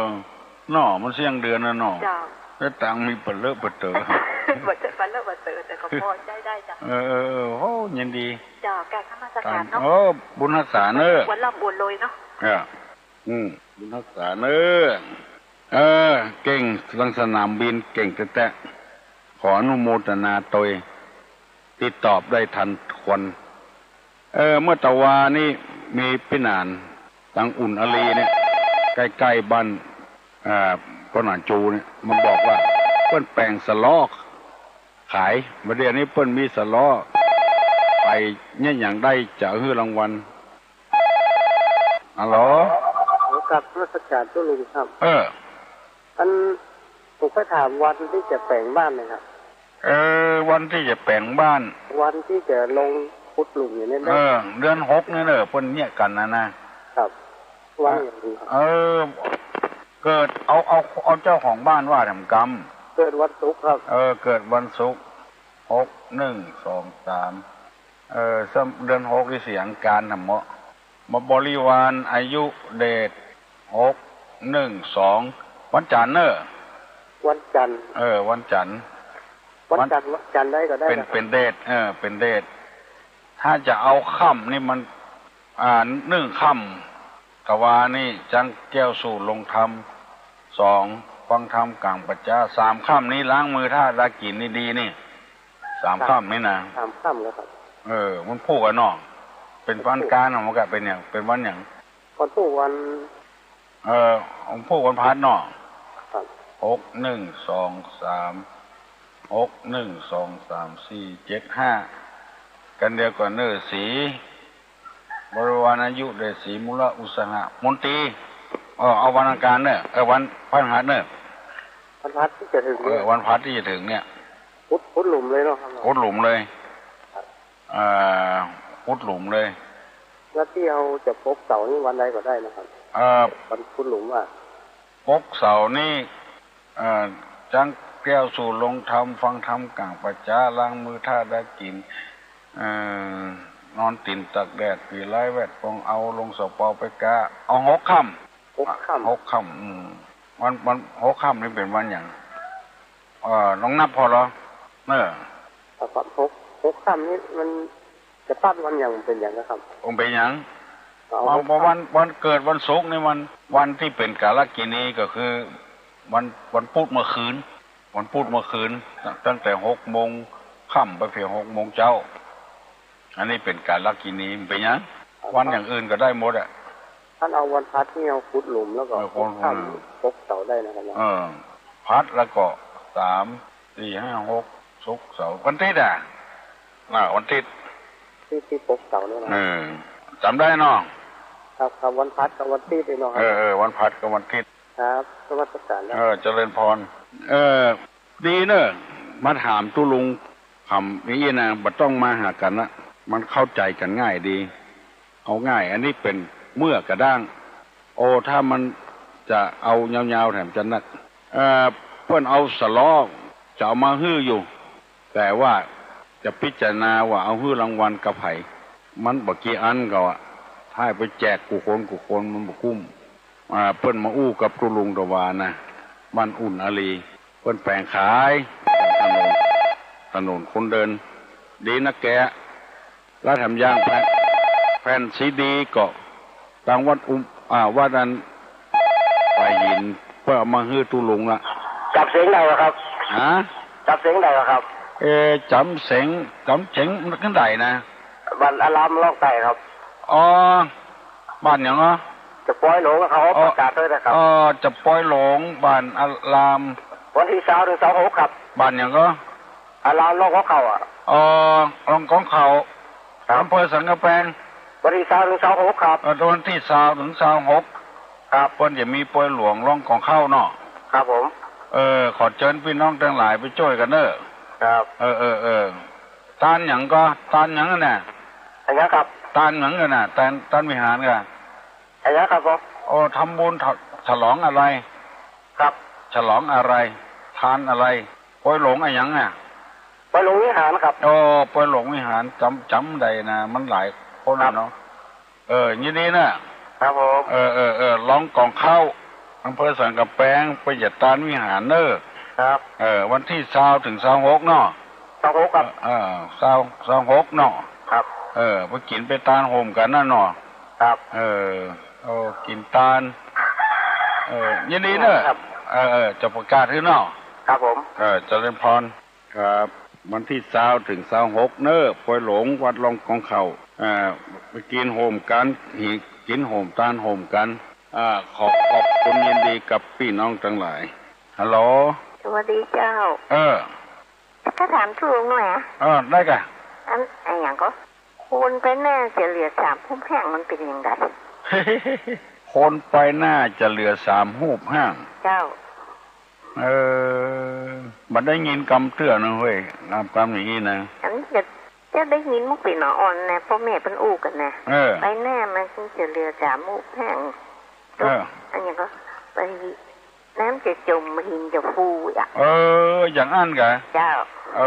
เนาะ มันเสี้ยงเดือนน่ะเนาะ เจ้า สตางค์มีเป๋นเลอะเป๋นเต๋อ บ่เจียะเป๋นเลอะเป๋นเต๋อ แต่ก็พอใจ๊ได้เจ้า เออ เออ เออ โอ้ ยินดี เจ้า กราบนมัสก๋านเนาะ โอ้ บุญฮักษาเน่อ อวดร่ำอวดรวยเนาะ เออ อืม บุญฮักษาเน่อ เออ เก่ง ตังสนามบิน เก่งแต๊ๆ ขออนุโมทนาโตย ตี้ตอบได้ตันควัน เออ เมื่อตะวานี้มีปี้หนาน ตังอุ่นอารีย์เนี่ย ใก้ๆ บ้าน อ่า ป้อหนานจูเนี่ย มันบอกว่า เปิ้นแป๋งสะเลาะขาย บ่าเดี่ยวนี้เปิ้นมีสะเลาะ ไปเยียะหยังได้จะหื้อรางวัล ฮัลโหล ขอกราบนมัสก๋านตุ๊ลุงครับ เออ อัน ผมก็ถามวันตี้จะแป๋งบ้านนะครับ เออ วันตี้จะแป๋งบ้าน วันตี้จะลงขุดหลุมอย่างนี้นะ เออ เดือนหกนี่เน่อ เปิ้นเยียะกั๋นนะนะ ครับ วันอย่างนี้ครับ เออ เกิด เอา เอา เอาเจ้าของบ้านว่าแถมกำ เกิดวันศุกร์ครับ เออ เกิดวันศุกร์ หก หนึ่ง สอง สาม เออ เดือนหกนี่เสียอังคารแถมเนาะ มาบริวารอายุเดช หก หนึ่ง สอง วันจันทร์เน่อ วันจันทร์ เออ วันจันทร์ วันจันทร์ วันจันทร์ได้ก็ได้ เป๋น นะครับ เป๋นเดช เออ เป๋นเดช ถ้าจะเอาค่ำนี่มัน อ่า นึ่งค่ำ กะวานี่ จั๊งแก้วสูตรลงธรรม สอง ฟังธรรมก๋างป่าจ๊า สามค่ำนี้ล้างมือถ้าดากิ๋นนี่ดีนี่ สามค่ำนี่นะ สามค่ำแล้วครับ เออ มันพูกกั๋นเนาะ เป๋นวันก๋านเนาะ มันก็เป๋นหยัง เป๋นวันหยัง วันพูกวัน เออ วันพูกวันพฤหัสเนาะ ครับ หก หนึ่ง สอง สาม หก หนึ่ง สอง สาม สี่ เจ็ด ห้า กั๋นเดียวกั๋นเน่อ สี บริวารอายุเดช สีมูละอุตสาหะ มนตรี เออ เอาวันอังคารเน่อ เออ วันพฤหัสเน่อ วันพฤหัสตี้จะเถิง เออ เนี่ย วันพฤหัสตี้จะเถิงเนี่ย ขุด ขุดหลุมเลยเนาะครับ ขุดหลุมเลย เอ่อ ขุดหลุมเลย แล้วตี้เฮาจะปกเสานี่วันใดก็ได้นะครับ เอ่อ วันขุดหลุมอะ ปกเสานี่ เอ่อ จั๊งแก้วสูตรลงธรรม ฟังธรรมก๋างป่าจ๊า ล้างมือถ้าดากิ๋น เอ่อ นอนตี๋นตากแดด ผีร้ายแวดปอง เอาลงเสาเปาไปกา เอาหกค่ำ หกค่ำ หกค่ำ อืม วัน วัน หกค่ำนี่เป๋นวันหยัง เอ่อ ลองนับผ่อเหรอ เออ ครับ หก หกค่ำนี่มันจะตัดวันหยังเป๋นหยังนะครับ บ่เป๋นหยัง เอา เอา เอาวัน วันเกิดวันศุกร์นี่มัน วันตี้เป๋นกาลกิณีก็คือ วัน วันพุธเมื่อคืน วันพุธเมื่อคืน ตั้งแต่หกโมงค่ำไปเถิงหกโมงเจ๊า อันนี้เป๋นกาลกิณี บ่เป๋นหยัง วันอย่างอื่นก็ได้หมดอะ ถ้าเอาวันพฤหัสนี่เอาขุดหลุมแล้วก็ เออ ขุดหลุม ค่ำปกเสาได้นะครับ เออ พฤหัสแล้วก็สาม สี่ ห้า หก ศุกร์ เสาร์ วันอาทิตย์อะ อ่า วันอาทิตย์ ตี้ ตี้ปกเสานี่นะ เออ จ๋ำได้เนาะ ครับ ครับ วันพฤหัสกับวันอาทิตย์นี่เนาะครับ เออ เออ วันพฤหัสกับวันอาทิตย์ ครับ นมัสก๋านครับ เออ เจริญพร เออ ดีเน่อ มาถามตุ๊ลุง ถามอย่างอี้นะ บ่ต้องมาหากั๋นละ มันเข้าใจ๋กั๋นง่ายดี เอาง่าย อันนี้เป๋นเมื่อกระด้าง โอ้ ถ้ามันจะเอายาวๆ แถมจะนัก เอ่อ เปิ้นเอาสะเลาะ จะเอามาหื้ออยู่ แต่ว่าจะพิจารณาว่าเอาหื้อรางวัลกับใผ มันบ่กี่อันก็อะ ถ้าไปแจกกู้คนกู้คนมันบ่คุ้ม อ่า เปิ้นมาอู้กับตุ๊ลุงตะวานะ บ้านอุ่นอารีย์ เปิ้นแป๋งขาย ถนน ถนนคนเดิน ดีนักแก แล้วแถมยังแผ่น แผ่นซีดีก็ ตางวัดอุม อ่า วัดอันป่าหิน เปิ้นเอามาหื้อตุ๊ลุงละ จ๋ำเสียงได้บ่ครับ ฮะ จ๋ำเสียงได้บ่ครับ เอ่อ จ๋ำเสียง จ๋ำเสียงมันก็ได้นะ บ้านอารามร้องใต้ครับ อ๋อ บ้านหยังเหรอ จะปอยหลง เขาประกาศด้วยนะครับ อ๋อ จะปอยหลง บ้านอาราม วันตี้ซาวเอ็ดเถิงซาวหกครับ บ้านหยังก็ อารามร่องของเขาอะ อ๋อ ร่องของเขา ครับ อำเภอสันกำแพง วันตี้ซาวเอ็ดเถิงซาวหกครับ เอ่อ วันตี้ซาวเถิงซาวหก ครับ เปิ้นจะมีปอยหลงร่องของเขาเนาะ ครับผม เออ ขอเจิญปี้น้องตังหลายไปจ้วยกั๋นเน่อ ครับ เออ เออ เออ ตานหยังก็ ตานหยังอันน่ะ อะหยังครับ ตานหยังอันน่ะ ตาน ตานวิหารก็ อะหยังครับผม โอ้ ทำบุญฉ ฉลองอะไร ครับ ฉลองอะไร ตานอะไร ปอยหลงอะหยังอะ ปอยหลงวิหารครับ โอ้ ปอยหลงวิหาร จ๋ำ จ๋ำได้นะ มันหลายคน ครับ เนาะ เออ ยินดีนะ ครับผม เออ เออ เออ ร่องของเขา อำเภอสันกำแพง ไปเยียะตานวิหารเน่อ ครับ เออ วันตี้ซาวเถิงซาวหกเนาะ ซาวหกครับ เออ ซาว ซาวหกเนาะ ครับ เออ ไปกิ๋นไปตานโฮมกั๋นน่ะเนาะ ครับ เออ โอ้ กิ๋นตาน เออ ยินดีเน่อ ครับ เออ เออ จะประกาศหื้อเนาะ ครับผม เออ เจริญพร ครับ วันตี้ซาวเถิงซาวหกเน่อ ปอยหลงวัดร่องของเขา เอ่อ ไปกิ๋นโฮมกั๋น กิ๋นโฮมตานโฮมกั๋น อ่า ขอขอบคุณยินดีกับปี้น้องตังหลาย ฮัลโหล สวัสดีเจ้า เออ ข้าถามตุ๊ลุงหน่อยอะ เออ ได้ก่ะ อัน อะหยังก็ คนไปหน้าจะเหลือสามฮูปห้าง มันเป๋นจะใด คนไปหน้าจะเหลือสามฮูปห้าง เจ้า เออ บ่ได้ยินกำเตื้อนะเว้ย กำ กำอย่างอี้นะ อันนี้จะ จะได้ยินมุกปี๋หนออ่อนนะ ป้อแม่เปิ้นอู้กั๋นนะ เออ ไปหน้ามันจะเหลือสามฮูปห้าง เออ อะหยังก็ ไป น้ำจะจ๋มหินจะฟูอะ เออ อย่างอั้นกะ เจ้า เอ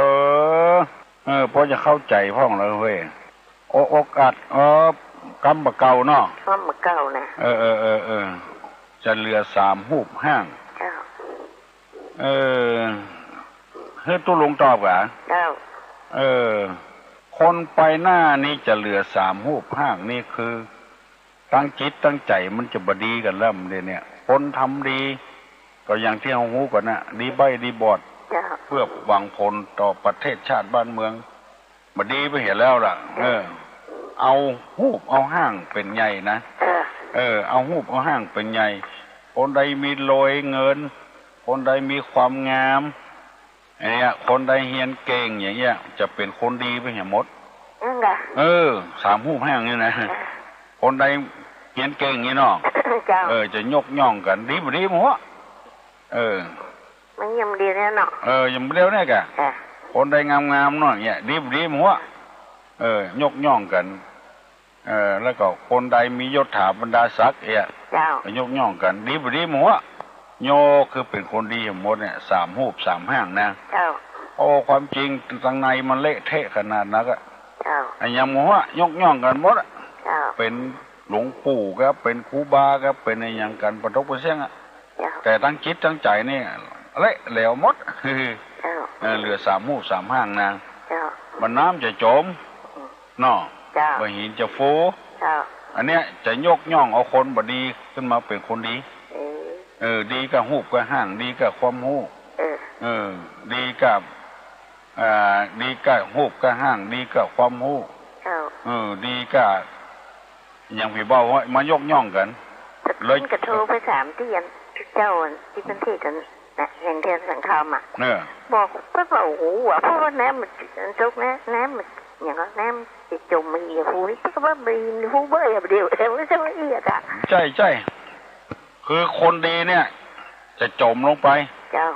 อ เออ ป้อจะเข้าใจ๋พ่องแล้วเว้ย โอ โอกาส เออ กำบ่าเก่าเนาะ กำบ่าเก่านะ เออ เออ เออ เออ จะเหลือสามฮูปห้าง เจ้า เออ หื้อตุ๊ลุงตอบก่ะ เจ้า เออ คนไปหน้านี่จะเหลือสามฮูปห้างนี่คือ ตังจิตตังใจ๋มันจะบ่ดีกั๋นแล้ว เดี๋ยวนี้ คนทำดี ก็อย่างตี้เฮาฮู้กั๋นน่ะ ดีใบ้ดีบอด เจ้า เพื่อหวังผลต่อประเทศชาติบ้านเมือง บ่ดีไปเหียแล้วล่ะ เออ เอาฮูปเอาห้างเป๋นใหญ่นะ เออ เออ เอาฮูปเอาห้างเป๋นใหญ่ คนใดมีรวยเงิน คนใดมีความงาม อย่างเงี้ย คนใดเฮียนเก่งอย่างเงี้ย จะเป๋นคนดีไปเหียหมด อืม เออ สามฮูปห้างนี่นะ เออ คนใดเฮียนเก่งอย่างงี้เนาะ เจ้า เออ จะยกย่องกั๋น ดีบ่ดีบ่ฮู้ เออ มันอย่างเดียวเนี่ยเนาะ เออ อย่างเดียวเนี่ยกะ ค่ะ คนใดงามๆ เนาะเนี่ย ดีบ่ดีบ่ฮู้ เออ ยกย่องกั๋น เออ แล้วก็คนใดมียศถาบรรดาศักดิ์เนี่ย เจ้า ก็ยกย่องกั๋น ดีบ่ดีบ่ฮู้ ยกคือเป๋นคนดีหมดเนี่ย สามฮูปสามห้างนะ เจ้า โอ้ ความจริงตังในมันเละเทะขนาดนักอะ เจ้า อะหยังบ่ฮู้ ยกย่องกั๋นหมดอะ เจ้า เป๋นหลวงปู่ก็ เป๋นครูบาก็ เป๋นอะหยังกั๋น ปะตกปะเสี้ยงอะ เจ้า แต่ตังจิตตังใจ๋นี่ เละเหลวหมด เจ้า เออ เหลือสามฮูปสามห้างนะ เจ้า บ่าน้ำจะจ๋ม อืม เนาะ เจ้า บ่าหินจะฟู เจ้า อันเนี้ยจะยกย่องเอาคนบ่ดีขึ้นมาเป๋นคนดี เออ เออ ดีก้าฮูปก้าห้าง ดีก้าความฮู้ เออ เออ ดีก้า อ่า ดีก้าฮูปก้าห้าง ดีก้าความฮู้ เจ้า เออ ดีก้า อย่างผีเบาเฮ้ย มายกย่องกั๋น เลย กระโทรไปถามตี้อันเจ้าตี้เปิ้นเทศน์กั๋นนะ แห่งแดนสังคามอะ เออ บอกเปิ้นว่า โอ้โห เพราะว่าน้ำมันตกนะ น้ำมันอย่างว่าน้ำจะจ๋มมาเอียดหูนี่ เปิ้นก็ว่าบ่ฮู้เบ้อเดียว แต่ว่าจะมาเอียดอะ ใจ้ ใจ้ คือคนดีเนี่ย จะจ๋มลงไป เจ้า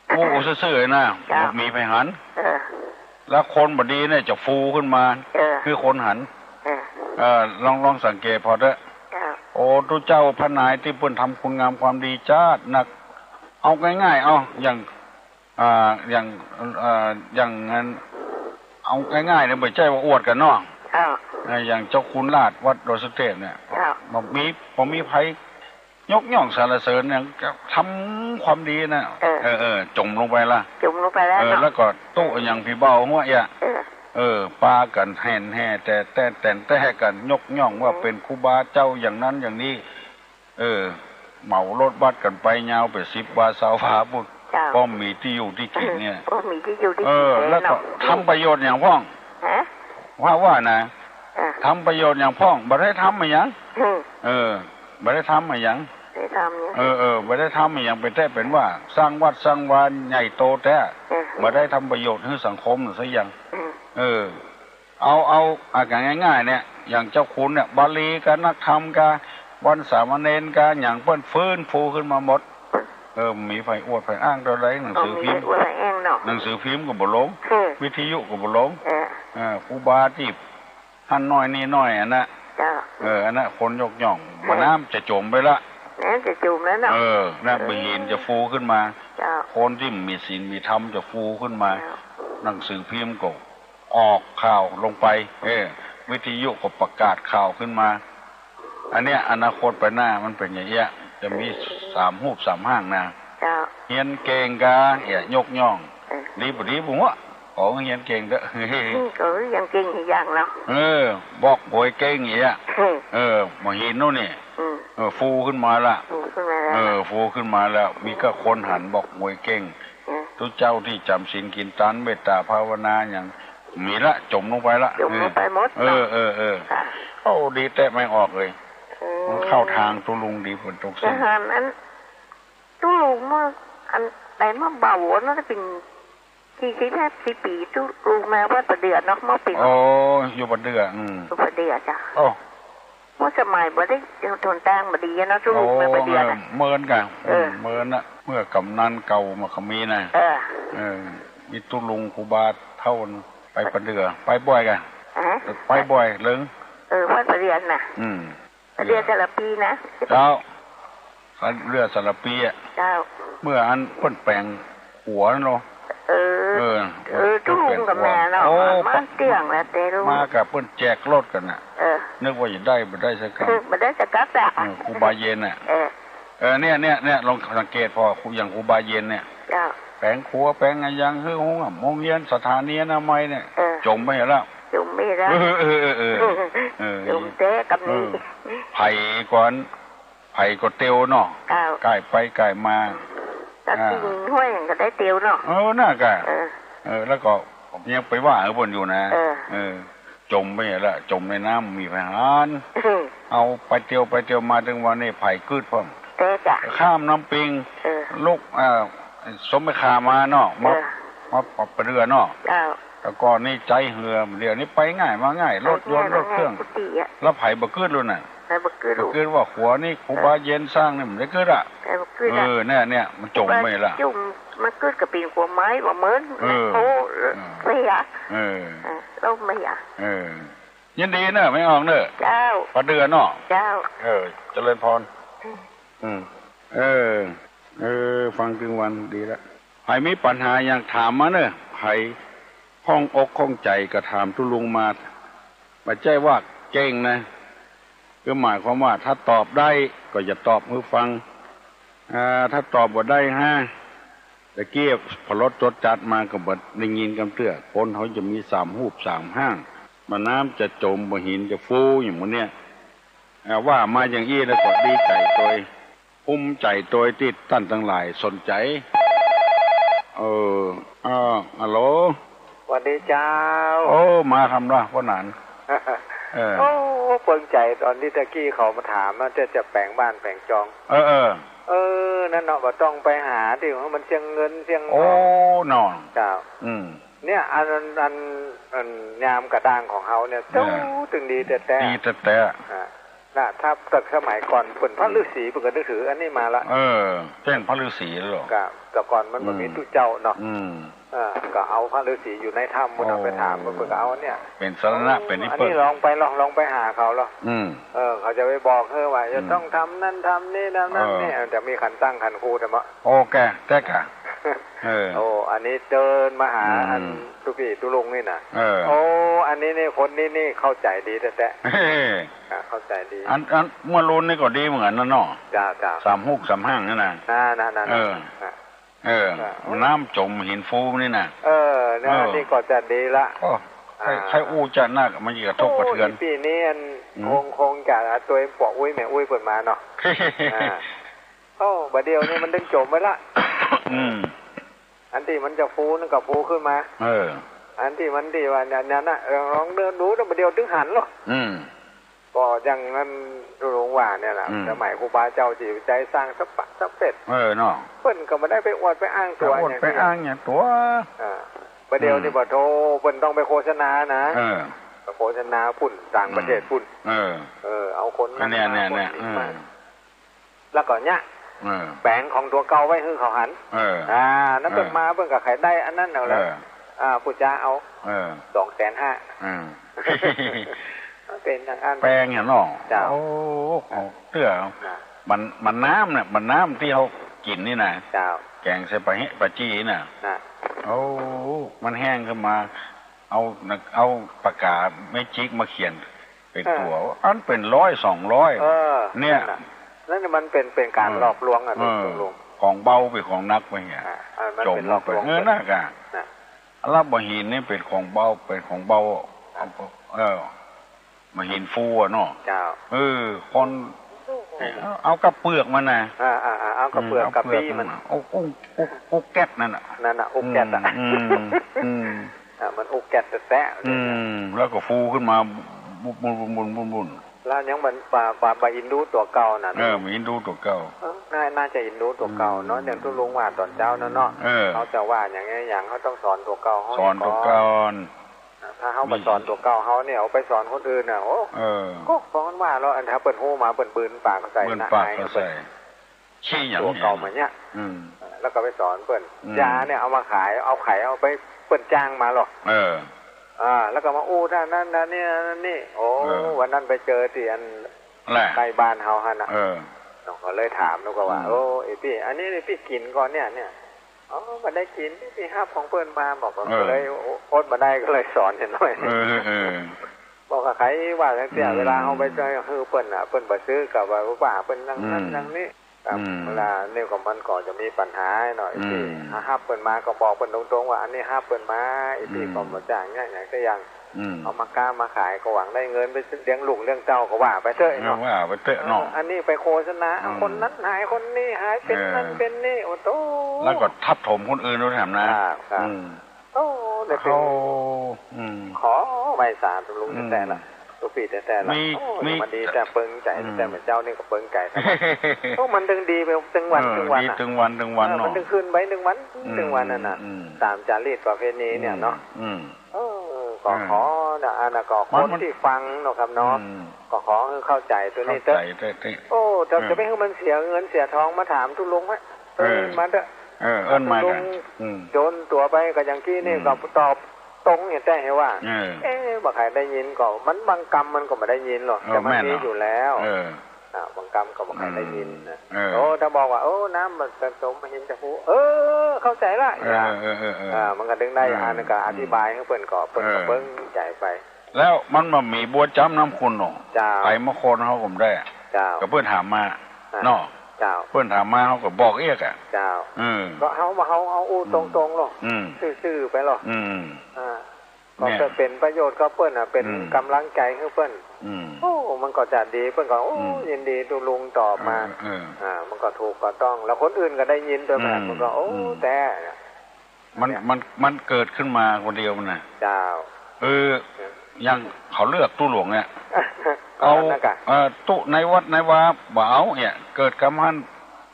อู้ซื่อๆ นะ เจ้า บ่มีใผหัน เออ แล้วคนบ่ดีเนี่ยจะฟูขึ้นมา เออ คือคนหัน เออ เออ ลอง ลองสังเกตผ่อเต๊อะ เจ้า โอ้ ตุ๊เจ้าพระนายตี้เปิ้นทำคุณงามความดีจ๊าดนัก เอาง่ายๆ เอา อย่าง อ่า อย่าง เอ่อ อย่างนั้น เอาง่ายๆ เนี่ย บ่ใจ้ว่าอวดกั๋นเนาะ เจ้า เอ่อ อย่างเจ้าคุณราชวัดดอยสุเทพเนี่ย เจ้า บ่มี บ่มีใผ ยกย่องสรรเสริญเนี่ย ก็ทำความดีนะ เออ เออ เออ จ๋มลงไปละ จ๋มลงไปแล้ว เออ เนาะ แล้วก็ตุ๊อย่างผีเบาหัวเอี้ย เออ เออ ปากั๋นแห่นแห่ แต้ แต้ แต้ แต้กั๋น ยกย่องว่า อืม เป๋นครูบาเจ้าอย่างนั้นอย่างนี้ เออ เหมารถบัสกั๋นไปยาวเป๋นสิบวา ซาววาปู๊น เจ้า ป้อมีตี้อยู่ตี้กิ๋นเนี่ย ป้อมีตี้อยู่ตี้กิ๋น เออ แล้วก็ เนาะ ทำประโยชน์หยังพ่อง ฮะ ว่า ว่านะ อ่ะ ทำประโยชน์หยังพ่อง บ่ได้ทำอะหยัง อืม เออ บ่ได้ทำอะหยัง ได้ทำหยัง เออ เออ บ่ได้ทำอะหยัง เป๋นแต๊เป๋นว่า สร้างวัดสร้างวาใหญ่โตแต๊ อืม บ่ได้ทำประโยชน์หื้อสังคมสักอย่าง อืม เออ เอา เอา อาก๋านง่ายๆ เนี่ย อย่างเจ้าคุณเนี่ย บาลีกา นักธรรมกา วัณสามเณรกา หยังเปิ้นฟื้นฟูขึ้นมาหมด เออ มีใผอวดใผอ้างเต้าใด หนังสือพิมพ์ อ๋อ มีใผอวดใผอ้างเนาะ หนังสือพิมพ์ก็บ่ลง อืม วิทยุก็บ่ลง เออ เออ ครูบาตี้ หั้นน้อยนี่น้อยอันน่ะ เจ้า เออ อันน่ะคนยกย่อง เออ บ่าน้ำจะจ๋มไปละ น้ำจะจ๋มแล้วเนาะ เออ น่ะ เออ บ่าหินจะฟูขึ้นมา เจ้า คนตี้มีศีลมีธรรมจะฟูขึ้นมา เจ้า หนังสือพิมพ์ก็ออกข่าวลงไป เออ วิทยุก็ประกาศข่าวขึ้นมา อันเนี้ยอนาคตไปหน้ามันเป๋นอย่างเอี้ย จะมีสามฮูปสามฮ่างนะ เจ้า เฮียนเก่งกา เอี้ย ยกย่อง เออ ดีบ่ดีบ่ฮู้ ขอเฮียนเก่งเต๊อะ อืม ก็เฮียนเก่งอีกอย่างเนาะ เออ บอกหวยเก่งเอี้ย อืม เออ บ่าหินโน่นนี่ อืม เออ ฟูขึ้นมาละ ฟูขึ้นมาแล้ว เออ ฟูขึ้นมาแล้ว มีก้าคนหันบอกหวยเก่ง อืม ตุ๊เจ้าตี้จ๋ำศีลกิ๋นตาน เมตต๋าภาวนาหยัง มีละ จ๋มลงไปละ จ๋มลงไปหมด เออ เนาะ เออ เออ ค่ะ โอ้ ดีแต๊แม่ออกเลย อืม มันเข้าตางตุ๊ลุงดี เปิ้นตกสิ้น อัน ตุ๊ลุงเมื่อ อันใดเมื่อเบาอันนั้นเป๋นสี่สิบห้าสิบปี๋ ตุ๊ลุงมาวัดป่าเดือเนาะ เมื่อปี๋ โอ้ อยู่ป่าเดือ อืม อยู่ป่าเดือเจ้า โอ้ เมื่อสมัยบ่ได้หนตางบ่ดีอะเนาะ ตุ๊ลุงมาป่าเดือ โอ้ น่ะ เมินก่ะ เออ เมินน่ะ เมื่อกำนันเก่ามาก็มีนะ เออ เออ มีตุ๊ลุงครูบาเฒ่าน่ะ ไปป่าเดือ ไปบ่อยก่ะ ฮะ ไปบ่อยเลิง เออ วัดป่าเดือน่ะ อืม ป่าเดือแต่ละปี๋นะ เจ้า ป่าเดือแต่ละปี๋อะ เจ้า เมื่ออันเปิ้นแป๋งขัวเนาะ เออ เออ เออ ตุ๊ลุงก็มาเนาะ โอ้ มาเตี้ยงแล้วแต่ลุง มากับเปิ้นแจกรถกั๋นน่ะ เออ นึกว่าจะได้ บ่ได้สักกำ เออ บ่ได้สักกำอะ เออ ครูบาเย็นน่ะ เออ เออ เนี่ย เนี่ย เนี่ย ลองสังเกตผ่อ ครู อย่างครูบาเย็นเนี่ย เจ้า แป๋งขัว แป๋งอะหยัง หื้อโฮง โฮงเฮียน สถานีอนามัยเนี่ย เออ จ๋มไปแล้ว จ๋มไปแล้ว เออ เออ เออ เออ เออ จ๋มแต๊กำนี้ เออ ไผก่อน ไผก็เตียวเนาะ เจ้า ก้ายไปก้ายมา ตะกิ๋น อ่า ห้วยก็ได้เตียวเนาะ เออ น่ะก่ะ เออ เออ แล้วก็ยังไปว่าเปิ้นอยู่นะ เออ เออ จ๋มไปแล้ว จ๋มในน้ำมีไผหัน อืม เอาไปเตียวไปเตียวมา ตึงวันนี้ไผกึ๊ดพ่อง แต๊ก่ะ ข้ามน้ำปิง เออ ลุก เอ่อ สมไปขามาเนาะ มา เออ มาป่าเดือเนาะ เจ้า แต่ก่อนนี่ใจ๊เฮือ เดี๋ยวนี้ไปง่ายมาง่าย รถยนต์ รถเครื่อง ไปง่ายมาง่าย กุฏิอะ แล้วไผบ่กึ๊ดลูกน่ะ ไผบ่กึ๊ดลูก บ่กึ๊ดว่าขัวนี่ครูบาเย็นสร้างนี่มันได้กึ๊ดอะ ไผบ่กึ๊ดอะ เออ เนี่ย เนี่ย มันจ๋มไปละ จ๋ม มันกึ๊ดก็เป๋นขัวไม้บ่เหมือน เออ โอ้ เออ เสีย เออ เออ ล่มไปอะ เออ ยินดีเนอะ แม่อองเนอะ เจ้า ป่าเดือเนาะ เจ้า เออ เจริญพร อืม เออ เออ ฟังตึงวันดีละ ใผมีปัญหาหยังถามมาเนอะ ใผข้องอกข้องใจ๋ก็ถามตุ๊ลุงมา บ่ใจ้ว่าเก่งนะ คือหมายความว่าถ้าตอบได้ก็จะตอบหื้อฟัง อ่า ถ้าตอบบ่ได้ฮะ ตะกี้ผ่อรถจดจัดมาก็บ่ได้ยินกำเตื้อ คนเขาจะมีสามฮูปสามฮ่าง บ่าน้ำจะจ๋ม บ่าหินจะฟู อย่างหมู่เนี่ย อ่า ว่ามาอย่างอี้แล้วก็ดีใจ๋โตย ภูมิใจ๋โตยตี้ต้านตังหลายสนใจ๋ เออ อ่า ฮัลโหล หวัดดีเจ้า โอ้ มาคำละ ป้อหนาน เออ โอ้ เปิงใจ๋ต๋อนตี้ตะกี้เขามาถามว่าจะ จะแป๋งบ้านแป๋งจอง เออ เออ เออ นั่นเนาะ บ่ต้องไปหาตี้มันเสียเงินเสียทอง โอ้ เนาะ เจ้า อืม เนี่ย อัน อัน อัน อันยามกระด้างของเฮาเนี่ย เออ โอ้ ตึงดีแต๊ๆ ดีแต๊ๆ อ่ะ น่ะ ถ้าแต่สมัยก่อนเปิ้นพระฤๅษีเปิ้นก็นึกถืออันนี้มาละ เออ เปิ้นพระฤๅษีแล้วเหรอ ก็แต่ก่อนมันบ่มี อืม ตุ๊เจ้าเนาะ อืม เออ ก็เอาพระฤๅษีอยู่ในถ้ำพุ้นน่ะ โอ้ ไปถามเปิ้น เปิ้นก็เอาเนี่ย เป๋นสรณะ เออ เป๋นตี้ อันนี้ เปิ้น ลองไปลอง ลองไปหาเขาลอง อืม เออ เขาจะไปบอกหื้อว่า อืม จะต้องทำนั่นทำนี่ทำนั่น เออ นี่ จะมีขันตั้งขันครูธรรมะ โอเค แต๊ก่ะ เออ โอ้ อันนี้เจิญมาหา อืม อันตุ๊ปี้ตุ๊ลุงนี่น่ะ เออ โอ้ อันนี้นี่ คนนี้นี่เข้าใจ๋ดีแต๊ๆ เฮ้ อ่ะ เข้าใจ๋ดี อัน อันเมื่อลุนนี่ก็ดีเหมือนกั๋นนะเนาะ จ้า จ้า สามฮูปสามฮ่างนั่นน่ะ น่ะ น่ะ น่ะ เออ น่ะ เออ จ้า น้ำจ๋มหินฟูนี่น่ะ เออ น่ะ เออ นี่ก็จะดีละ โอ้ ใค่ อ่า ใค่อู้จะนัก มันจะกระทบกระเทือน โอ้ อีปี้นี่อัน อืม คง คงจะเอาตั๋วปออุ๊ยแม่อุ๊ยเปิ้นมาเนาะ อ่า โอ้ บ่าเดี่ยวนี้มันตึงจ๋มไปละ อืม อันตี้มันจะฟูนั่นก็ฟูขึ้นมา เออ อันตี้มันตี้ว่าเนี่ย เนี่ยนะ ลอง ลองเดินดูนะ บ่าเดี่ยวตึงหันลอ อืม ก็อย่างนั้นลุงว่าเนี่ยแหละ อืม สมัยครูบาเจ้าจี๋ใจ๋สร้างสะปะสะเปร็ด เออเนาะ เปิ้นก็บ่ได้ไปอวดไปอ้างตั๋ว ไปอวด อย่าง ไปอ้างอย่างตั๋ว อ่า บ่าเดี่ยวนี้ อืม บ่าโธ่ เปิ้นต้องไปโฆษณานะ เออ ไปโฆษณาปุ้น ต่างประเทศปุ้น อืม เออ เออ เอาคนนั้น เนี่ย มา เนี่ย คนนี้ เนี่ย มา เออ แล้วก็เนี่ย เออ แป๋งของตั๋วเก่าไว้หื้อเขาหัน เออ อ่า นั้นเปิ้น เออ มาเปิ้นก็ใค่ได้อันนั้นเอาแล้ว เออ อ่า ผู้จ๋าเอา เออ สองแสนห้า เออ เป๋นอย่างอั้น แป๋งเนี่ยเนาะ เจ้า โอ้ ของเตื้อ นะ มัน มันน้ำเนี่ย มันน้ำตี้เฮากิ๋นนี่นะ เจ้า แก๋งใส่ปลาเฮะ ปลาจี้น่ะ นะ โอ้ มันแห้งขึ้นมา เอา เอาปากกาแมจิกมาเขียน เป๋นตั๋ว เออ อันเป๋นร้อยสองร้อย เออ เนี่ย นั่นน่ะ นั่นน่ะมันเป๋น เป๋นก๋าน เออ หลอกลวงอะ เออ ลุง ของเบาเป๋นของหนักไปเนี่ย อ่ะ อันมัน จ๋ม เป๋นหลอกลวง ลงไป เออ นั่นกะ น่ะ แล้วบ่าหินนี่เป๋นของเบา เป๋นของเบา เออ บ่าหินฟูอะเนาะ เจ้า เออ คน เอา เอาก้าเปลือกมันน่ะ อ่า อ่า อ่า เอาก้าเปลือก อืม ก้าปี้มัน เอาเปลือกมัน อุก อุก อุก อุกแก๊ดนั่นน่ะ นั่นน่ะ อุกแก๊ดอะ อืม อืม อืม อ่ะ มันอุกแก๊ดแต๊ๆ เลยนะ อืม แล้วก็ฟูขึ้นมา บุน บุน บุน บุน บุน แล้วยังบ่า บ่า บ่า บ่าอินดูตั๋วเก่าน่ะ เออ บ่าอินดูตั๋วเก่า เออ น่า น่าจะอินดูตั๋วเก่าเนาะ อืม อย่างตี้ลุงว่าต๋อนเจ๊านั่นเนาะ เออ เฮาจะว่าอย่างไงอย่าง เฮาต้องสอนตั๋วเก่าเฮา สอนตั๋วเก่า ก่อน ถ้าเฮาบ่สอนตั๋วเก่าเฮาเนี่ย เอาไปสอนคนอื่นน่ะ โอ้ เออ ก็ฟ้องว่าแล้ว อันถ้าเปิ้นฮู้มา เปิ้นบืนปากใส่ บืนปากใส่ นะ อายเปิ้น ขี้หยัง ตั๋วเก่ามาเนี่ย อืม แล้วก็ไปสอนเปิ้น อืม ยาเนี่ยเอามาขาย เอาไข่เอาไป เปิ้นจ้างมาหรอก เออ อ่า แล้วก็มาอู้ด้านนั้นด้านนี้ด้านนี้ โอ้ เออ วันนั้นไปเจอตี้อัน แหละ ใก้บ้านเฮาหั้นน่ะ เออ ก็เลยถามแล้วก็ว่า อืม โอ้ ไอ้ปี้ อันนี้ไอ้ปี้กิ๋นก่อนเนี่ย เนี่ย อ๋อ บ่ได้กิ๋น ตี้ฮับของเปิ้นมา บอกว่า เออ ก็เลยอดบ่ได้ ก็เลยสอนหน่อย เออ เออ บอกว่าใครว่าจังเตี้ย อืม เวลาเฮาไปหื้อเปิ้นน่ะ เปิ้นบ่ซื้อ ก็ว่า ว่าเปิ้นอย่างนั้น อืม อย่างนี้ ครับ อืม เวลานี่ก็มันก็จะมีปัญหาหน่อย อืม ตี้ฮับเปิ้นมาก็บอกเปิ้นตรงๆ ว่าอันนี้ฮับเปิ้นมา ไอ้ตี้ อืม ก็บ่จ้างเนี่ยอย่างแต่อย่าง อืม เอามาค้ามาขายก็หวังได้เงินไปเลี้ยงลูกเลี้ยงเต้าก็ว่าไปเต๊อะเนาะ เออ ว่าไปเต๊อะเนาะ เออ อันนี้ไปโฆษณา อืม คนนั้นหายคนนี้หาย เป๋น เออ นั่นเป๋นนี่ โอ้โธ่ แล้วก็ทับถมคนอื่นด้วยแถมนะ ครับ ครับ อืม โอ้ ได้เป๋น โอ้ อืม ขอไหว้สาลุง อืม แต๊ๆ ละ ตุ๊ปี้แต๊ๆ ละ มี โอ้ มี มาดีแต๊ เปิงใจ๋ อืม แต๊เมื่อเจ๊านี่ก็เปิงใจ๋ โอ้ มันตึงดีไปตึงวัน เออ ตึงวัน ดี อะ ตึงวัน ตึงวัน เออ เนาะ มันตึงขึ้นไปตึงวัน อืม ตึงวันนั่นน่ะ อืม ต๋ามจารีตประเพณีเนี่ยเนาะ อืม เออ ก็ เออ ขอนะ อันน่ะก็ มัน คนตี้ฟังเนาะครับเนาะ อืม ก็ขอหื้อเข้าใจ๋ตั๋วนี้เต๊อะ เข้าใจ๋เต๊อะ โอ้ จะ เออ จะไปหื้อมันเสียเงินเสียทองมาถามตุ๊ลุงไว้ เออ เออ มาเต๊อะ เออ เอิ้นมา ตุ๊ลุง อืม โจรตั๋วไปก็อย่างกี้นี่ อืม ก็ตอบตรงอย่างแต๊ว่า เออ เอ๊ะ บ่ใค่ได้ยินก็ มันบางกำมันก็บ่ได้ยินหรอก เออ แต่มัน แม่น มีอยู่แล้ว เออ อ่า บางกำก็บ่ใค่ได้ยินนะ อืม เออ โอ้ ถ้าบอกว่า โอ้ น้ำมันผสมหินจะพู เออ เข้าใจ๋ละ เออ อย่าง เออ เออ เออ อ่า มันก็ตึงได้ เออ อันนั้นก็อธิบายหื้อเปิ้นก็ เปิ้นก็ เออ เปิงใจ๋ไป แล้วมันบ่มีบัวจ๊ำน้ำขุ่นเนาะ เจ้า ใผมาค้นเฮาก็บ่ได้ เจ้า ก็เปิ้นถามมา อ่ะ เนาะ เจ้า เปิ้นถามมาเฮาก็บอกเอี้ยกอะ เจ้า เออ ก็เฮามา เฮา เฮาอู้ตรงๆ เนาะ อืม ซื่อๆ ไปเนาะ อืม อ่า เนี่ย ก็จะเป๋นประโยชน์กับเปิ้นน่ะ เป๋น อืม ก๋ำลังใจ๋หื้อเปิ้น อืม โอ้ มันก็จะดี เปิ้นก็ โอ้ อืม ยินดีตุ๊ลุงตอบมา เออ เออ อ่า มันก็ถูกก็ต้อง แล้วคนอื่นก็ได้ยินตวยแหม อืม มันก็ โอ้ อืม แต๊ มัน เนี่ย มัน มันเกิดขึ้นมาคนเดียวมันน่ะ เจ้า เออ อย่างเขาเลือกตุ๊หลวงเนี่ย เอา เอานั่นกะ เอ่อ ตุ๊ในวัดในวาบ่เอาเนี่ย เกิดกำหั้น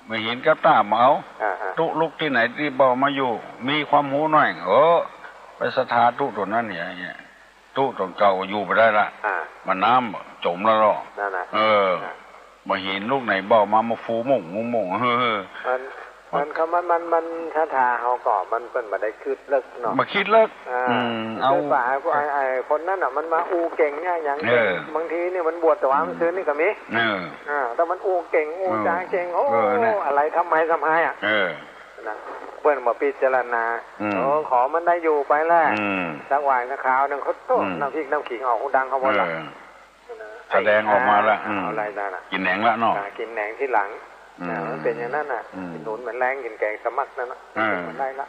บ่เห็นกับต๋าบ่เอา อ่าฮะ ตุ๊ลุกตี้ไหนตี้บ่มาอยู่ มีความฮู้น้อย เออ ไปศรัทธาตุ๊ตั๋วนั้นเนี่ย เนี่ย ตุ๊ตั๋วเก่าอยู่บ่ได้ละ อ่า มันน้ำจ๋มแล้วเนาะ นั่นน่ะ เออ อ่า บ่เห็นลูกไหนบ่มา มาฟูมุ่งมุ่งมุ่ง เฮ้อ มัน มัน มัน มัน มันศรัทธาเฮาก็ มัน เปิ้นบ่ได้กึ๊ดเลิกเนาะ บ่กึ๊ดเลิก อ่า อืม เอา คือว่าไอ้พวกไอ้ ไอ้คนนั้นน่ะ มันมาอู้เก่งเนี่ย อย่างเก่ง เออ บางทีนี่มันบวชแต่ว่า อืม เมื่อคืนนี่ก็มี เออ อ่า แต่มันอู้เก่ง อู้ เออ จ๋าเก่ง โอ้ เออ เนี่ย อะไรทำไมทำไมอะ เออ นะ เปิ้นบ่พิจารณา อืม เออ ขอมันได้อยู่ไปแหละ อืม สักวันสักคราวหนึ่ง เขาโต้ อืม น้ำพริกน้ำขิงออกฮูดังเขาหมดละ เออ แสดงออกมาละ อ่า อืม เอาอะไรนั่นน่ะ กิ๋นแหนงละเนาะ อ่า กิ๋นแหนงทีหลัง อืม อ่า มันเป๋นอย่างนั้นน่ะ อืม กิ๋นหนุนเหมือนแล้ง กิ๋นแก๋งสะหมักนั่นน่ะ เออ มันได้ละ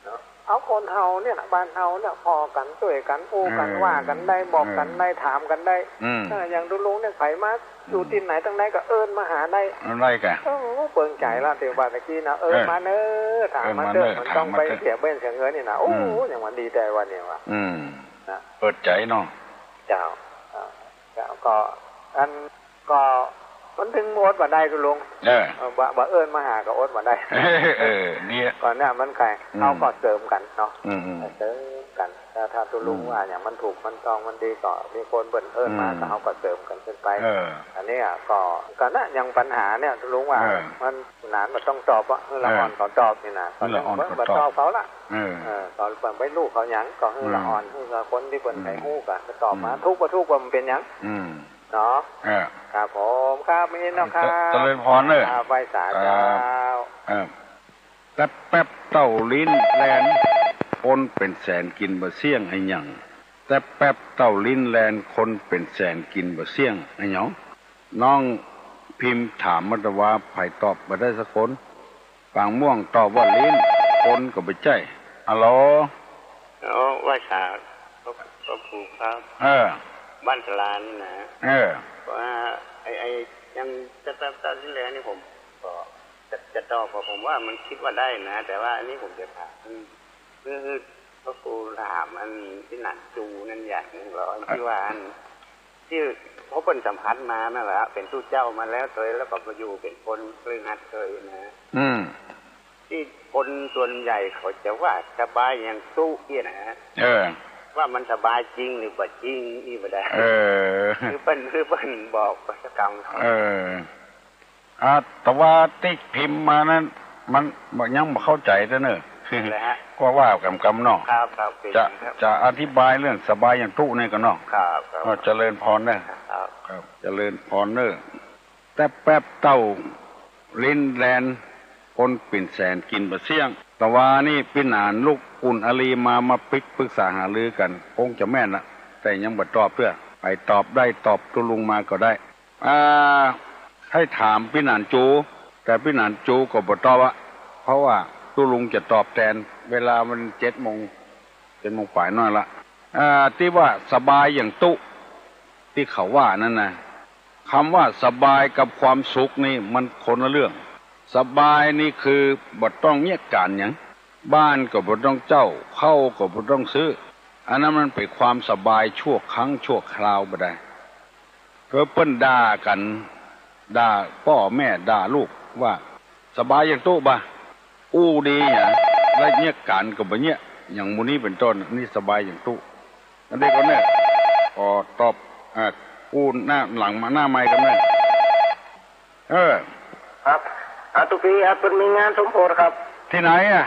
เนาะ เอาคนเฮาเนี่ยนะ บ้านเฮาเนี่ย ผ่อกั๋น จ้วยกั๋น อู้กั๋น เออ ว่ากั๋นได้ บอกกั๋นได้ เออ ถามกั๋นได้ อืม เออ อย่างตุ๊ลุงเนี่ย ใผมาอยู่ตี้ไหนตังใดก็เอิ้นมาหาได้ ได้ก่ะ เออ เปิงใจ๋ละ ตี้ว่าตะกี้นะ เออ เออ มาเน่อ ถามมาเต๊อะ เออ มาเน่อ มันต้องไป ถามมาเต๊อะ เสียเบ้นเสียเงินนี่นะ โอ้ อืม อย่างมันดีแต๊วะเนี่ยว่า อืม นะ เปิดใจ๋เนาะ เจ้า เออ เจ้า ก็อัน ก็มันถึงอดบ่ได้ตุ๊ลุง เออ เออ บ่า บ่าเอิ้นมาหาก็อดบ่ได้ เออ เนี่ย ก่อนเนี่ยมันใค่ อืม เฮาก็เสริมกั๋นเนาะ อืม อืม เสริมกั๋น ถ้า ถ้าตุ๊ลุง อืม ว่าอย่างมันถูกมันต้องมันดีก็มีคนเปิ้นเอิ้นมา อืม ก็เฮาก็เสริมกั๋นขึ้นไป เออ อันเนี้ยก็ ก็นะ อย่างปัญหาเนี่ยตุ๊ลุงว่า เออ มันหนานบ่ต้องตอบอะ หื้อละอ่อน เออ เขาตอบนี่นะ หื้อละอ่อน เขาตอบ บ่ตอบเขาละ เออ เออ ก็เปิ้นไปฮู้เขาหยัง ก็หื้อละอ่อน อืม หื้อกับคนตี้เปิ้น อืม ใค่ฮู้กะ ก็ตอบมา อืม ถูกบ่ถูกบ่มันเป๋นหยัง อืม เนาะ เออ ครับผม ครับ มีเนาะครับ เจริญพรเน่อ ครับ ไหว้สา ครับ เจ้า เออ แต๊บแป๊บเต้าลิ้นแลน คนเป๋นแสนกิ๋นบ่เสี้ยงอะหยัง แต๊บแป๊บเต้าลิ้นแลน คนเป๋นแสนกิ๋นบ่เสี้ยงอะหยัง น้องพิมพ์ถามมาตะวา ใผตอบบ่ได้สักคน ปางม่วงตอบว่าลิ้น คนก็บ่ใจ้ อะโหล อ๋อ ไหว้สา ครับ ครับผมครับ เออ บ้านสลานี่นะ เออ ว่าไอ้ ไอ้ยังจะ จะ จะที่แล้วนี่ผมก็จะ จะตอบ เพราะผมว่ามันคิดว่าได้นะ แต่ว่าอันนี้ผมจะถาม อืม คือ คือพระครูถามอันตี้หนานจูนั่นอย่างหนึ่งเหรอ อันตี้ว่าอัน ตี้ เพราะเปิ้นสัมผัสมานั่นแหละ เป๋นตุ๊เจ้ามาแล้ว โตยแล้วก็มาอยู่เป๋นคนคฤหัสถ์โตยนะ อืม ตี้คนส่วนใหญ่เขาจะว่าสบายอย่างตุ๊อี้นะ เออ ว่ามันสบายจริงหรือบ่จริงอี้บ่ได้ เออ คือเปิ้น คือเปิ้นบอกประสกรรมเขา เออ อ่า แต่ว่าตี้พิมพ์มานั้น มันบ่ ยังบ่เข้าใจ๋เต้อเน่อ เหรอฮะ ก็ว่าก๋ำๆ เนาะ ครับ ครับ เป๋น จะ ครับ จะอธิบายเรื่องสบายอย่างตุ๊นี่ก่อเนาะ ครับ ครับ ก็เจริญพรเน่อ ครับ ครับ เจริญพรเน่อ แต๊บแป๊บเต้าลิ้นแลน คนเป๋นแสนกิ๋นบ่เสี้ยง ตะวานี้ปี้หนานลูกอุ่นอารีมา มาปรึก ปรึกษาหารือกั๋น คงจะแม่นละ แต่ยังบ่ตอบเตื้อ ใผตอบได้ตอบตุ๊ลุงมาก็ได้ อ่า ให้ถามปี้หนานจู แต่ปี้หนานจูก็บ่ตอบอะ เพราะว่าตุ๊ลุงจะตอบแตน เวลามันเจ็ดโมง เจ็ดโมงป๋ายน้อยละ อ่า ตี้ว่าสบายอย่างตุ๊ ตี้เขาว่านั้นนะ กำว่าสบายกับความสุขนี่มันคนละเรื่อง สบายนี่คือบ่ต้องเยียะก๋านหยัง บ้านก็บ่ต้องเจ้า ข้าวก็บ่ต้องซื้อ อันนั้นมันเป๋นความสบายชั่วครั้งชั่วคราวบ่ได้ คือเปิ้นด่ากั๋น ด่าป้อแม่ ด่าลูกว่า สบายอย่างตุ๊บ่ะ อู้ดีหยัง แล้วเยียะก๋านก็บ่เยียะ อย่างหมู่นี้เป๋นต้น นี่สบายอย่างตุ๊ อันนี้ก็เนี่ย ก็ตอบ อ่า อู้หน้าหลังมาหน้าไมค์กั๋นเนี่ย เออ ครับ อาตุ๊ปีครับ เปิ้นมีงานสมโภชครับ ตี้ไหนอะ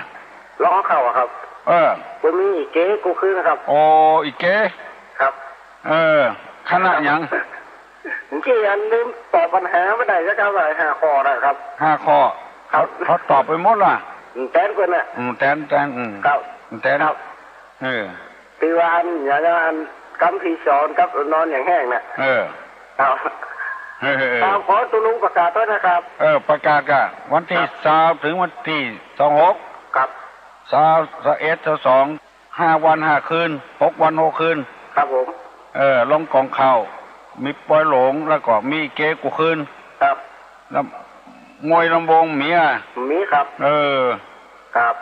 ร้องเข้าอะครับ เออ เปิ้นมีอีเก๋กู้คืนนะครับ โอ้ อีเก๋ ครับ เออ คณะหยัง เมื่อกี้อันลืมตอบปัญหาบ่ได้สักคำเลย ห้าข้อนะครับ ห้าข้อ ครับ เขา เขาตอบไปหมดละ อืม แตนเปิ้นน่ะ อืม แตน แตน อืม ครับ แตน ครับ เออ ตี้ว่าอัน อย่างนั้นอัน กำพีสอนกับนอนอย่างแห้งน่ะ เออ ครับ เออ เออ ครับ ขอตุ๊ลุงประกาศด้วยนะครับ เออ ประกาศก่ะ วันตี้ ครับ ซาวเถิงวันตี้ซาวหก ครับ ซาว ซาวเอ็ด ซาวสอง ห้าวันห้าคืน หกวันหกคืน ครับผม เออ ลงก๋องข่าว มีปอยหลง แล้วก็มีเก๋กู้คืน ครับ แล้วมวยลำวงมีอะ มีครับ เออ ครับ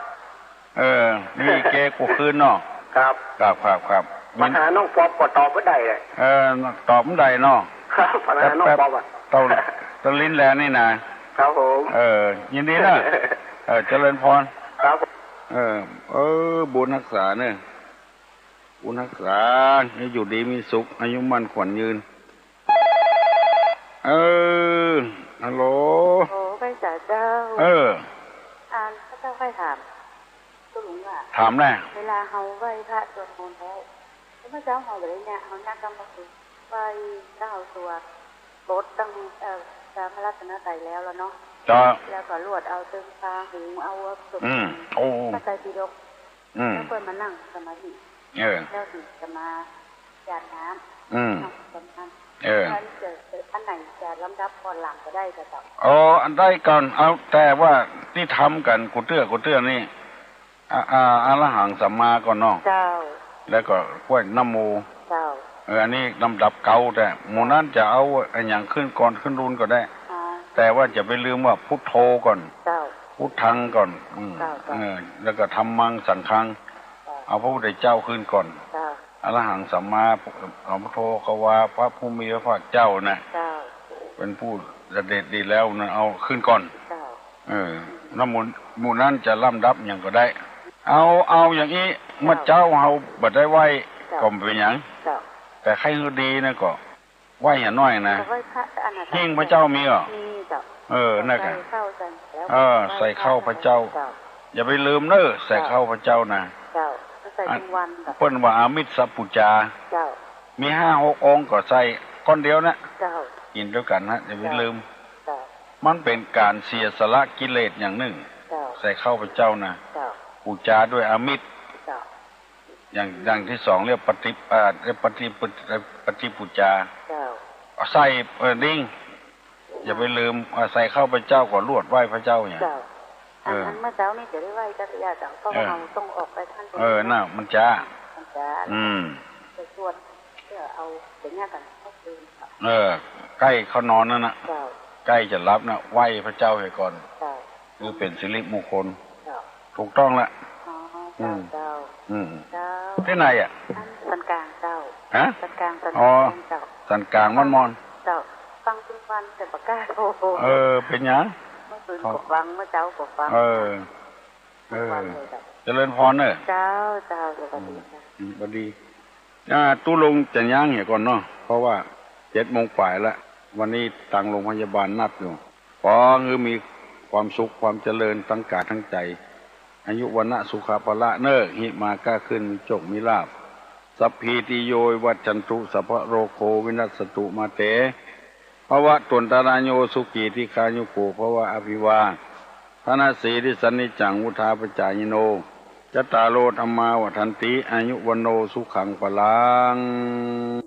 เออ มีเก๋กู้คืนเนาะ ครับ ครับ ครับ ครับ ปัญหาน้องป๊อปก็ตอบบ่ได้เลย เออ ตอบบ่ได้เนาะ ครับ ปัญหาน้องป๊อปอะ เต้า เต้าลิ้นแลนนี่นะ ครับผม เออ ยินดีนะ เออ เจริญพร ครับ เออ เออ บุญฮักษาเน่อ บุญฮักษา ให้อยู่ดีมีสุข อายุมั่นขวัญยืน เออ ฮัลโหล โอ้ ไหว้สาเจ้า เออ อ่า ข้าเจ้าใค่ถาม ตุ๊ลุงว่า ถามแน่ เวลาเฮาไหว้พระสวดมนต์แล้ว เมื่อเจ๊าเฮาบ่ได้เนี่ย เฮานั่งกำมือไหว้เจ้าเฮาตั๋ว บทตั้ง เอ่อ พระรัตนตรัยแล้ว แล้วเนาะ เจ้า แล้วก็ลวดเอาตึงตาหู เอาสวด อืม โอ้ พระไตรปิฎก อืม แล้วเปิ้นมานั่งสมาธิ เออ แล้วถึงจะมาหยาดน้ำ อืม นั่งสมาธิ เออ อันจะ อันไหนจะลำดับก่อนหลังก็ได้เจ้า อ๋อ อันใดก่อน เอา แต่ว่าตี้ทำกั๋นกู้เตื้อกู้เตื้อนี่ อะ อะ อะระหังสัมมาก่อนเนาะ เจ้า แล้วก็กว้ยนะโม เจ้า เออ อันนี้ลำดับเก๊า แต่หมู่นั้นจะเอาอะหยังขึ้นก่อนขึ้นรุนก็ได้ อ๋อ แต่ว่าจะไปลืมว่าพุทโธก่อน เจ้า พุทธังก่อน อืม เจ้า เจ้า เออ แล้วก็ธัมมังสังฆัง เจ้า เอาพระพุทธเจ้าขึ้นก่อน เจ้า อะระหังสัมมา อะระหะโต ภะคะวา พระผู้มีพระภาคเจ้านะ เจ้า เป็นผู้เสด็จดีแล้วนะ เอาขึ้นก่อน เจ้า เออ แล้วหมู่ หมู่นั้นจะลำดับหยังก็ได้ เอา เอาอย่างอี้ เจ้า เมื่อเจ๊าเฮาบ่ได้ไหว้ เจ้า ก็บ่เป๋นหยัง เจ้า แต่ใค่หื้อดีนะก็ ไหว้อย่างน้อยนะ ก็ไหว้พระ อันนั้น หิ้งพระเจ้ามีก่อ มีเจ้า เออ นั่นกะ ใส่ข้าว ใส่แล้ว เออ ไหว้พระ ใส่ข้าวพระเจ้า เจ้า อย่าไปลืมเน้อ ใส่ข้าวพระเจ้านะ เจ้า ใส่ทุกวัน อัน เปิ้นว่าอามิสปู๋จา เจ้า มีห้าหกองค์ก็ใส่ก้อนเดียวนะ เจ้า กิ๋นตวยกั๋นนะ อย่าไปลืม เจ้า มันเป๋นก๋านเสียสละกิเลสอย่างนึ่ง เจ้า ใส่ข้าวพระเจ้านะ เจ้า ปู๋จาด้วยอามิส เจ้า อย่าง อย่างตี้สองเรียกปฏิ อ่า เรียกปฏิ ปฏิปู๋จา เจ้า ใส่ เออ ดิ้ง อย่าไปลืม อ่า ใส่ข้าวพระเจ้าก็ลวดไหว้พระเจ้าเนี่ย เจ้า เออ อัน อันเมื่อเจ๊านี้จะได้ไหว้กัตยาจัง เพราะว่า เออ เฮาต้องออกไปท่าน เออ น่ะ มันจ๊า มันจ๊า อืม ไปสวดเพื่อเอาเสียงยากกันเมื่อคืน เออ ใก้เข้านอนนั่นน่ะ เจ้า ใก้จะหลับน่ะ ไหว้พระเจ้าเหียก่อน เจ้า คือเป๋นสิริมงคล เจ้า ถูกต้องละ อ๋อ อืม เจ้า อืม เจ้า ตี้ไหนอะ อันสันกลางเจ้า ฮะ สันกลาง สัน อ๋อ กลางเจ้า สันกลางม่อนๆ เจ้า ฟังทุกวันแต่บ่กล้าโทร เออ เป๋นหยัง เมื่อคืนก็ฟัง เมื่อเจ๊าก็ฟัง เออ ทุกวันเลยเจ้า เออ เจริญพรเน้อ เจ้า เจ้า สวัสดีค่ะ อืม อืม สวัสดี อ่า ตุ๊ลงจะยั้งเหียก่อนเนาะ เพราะว่าเจ็ดโมงป๋ายละ วันนี้ตางโรงพยาบาลนัดอยู่ ขอหื้อมีความสุขความเจริญตังก๋ายตังใจ๋ อายุ วรรณะ สุขะ พละเน้อ หิมาก้าขึ้น มีโจคมีลาภ สัพพีติโย วิวัชชันตุ สัพพะโรโค วินัสสตุ มาเต ภวะตวันตะราโย สุขี ทีฆายุโก ภวะ อภิวาทะนะสีลิสสะนิจจัง วุฑฒาปะจายิโน จัตตาโร ธัมมา วัฑฒันติ อายุ วัณโณ สุขัง พลัง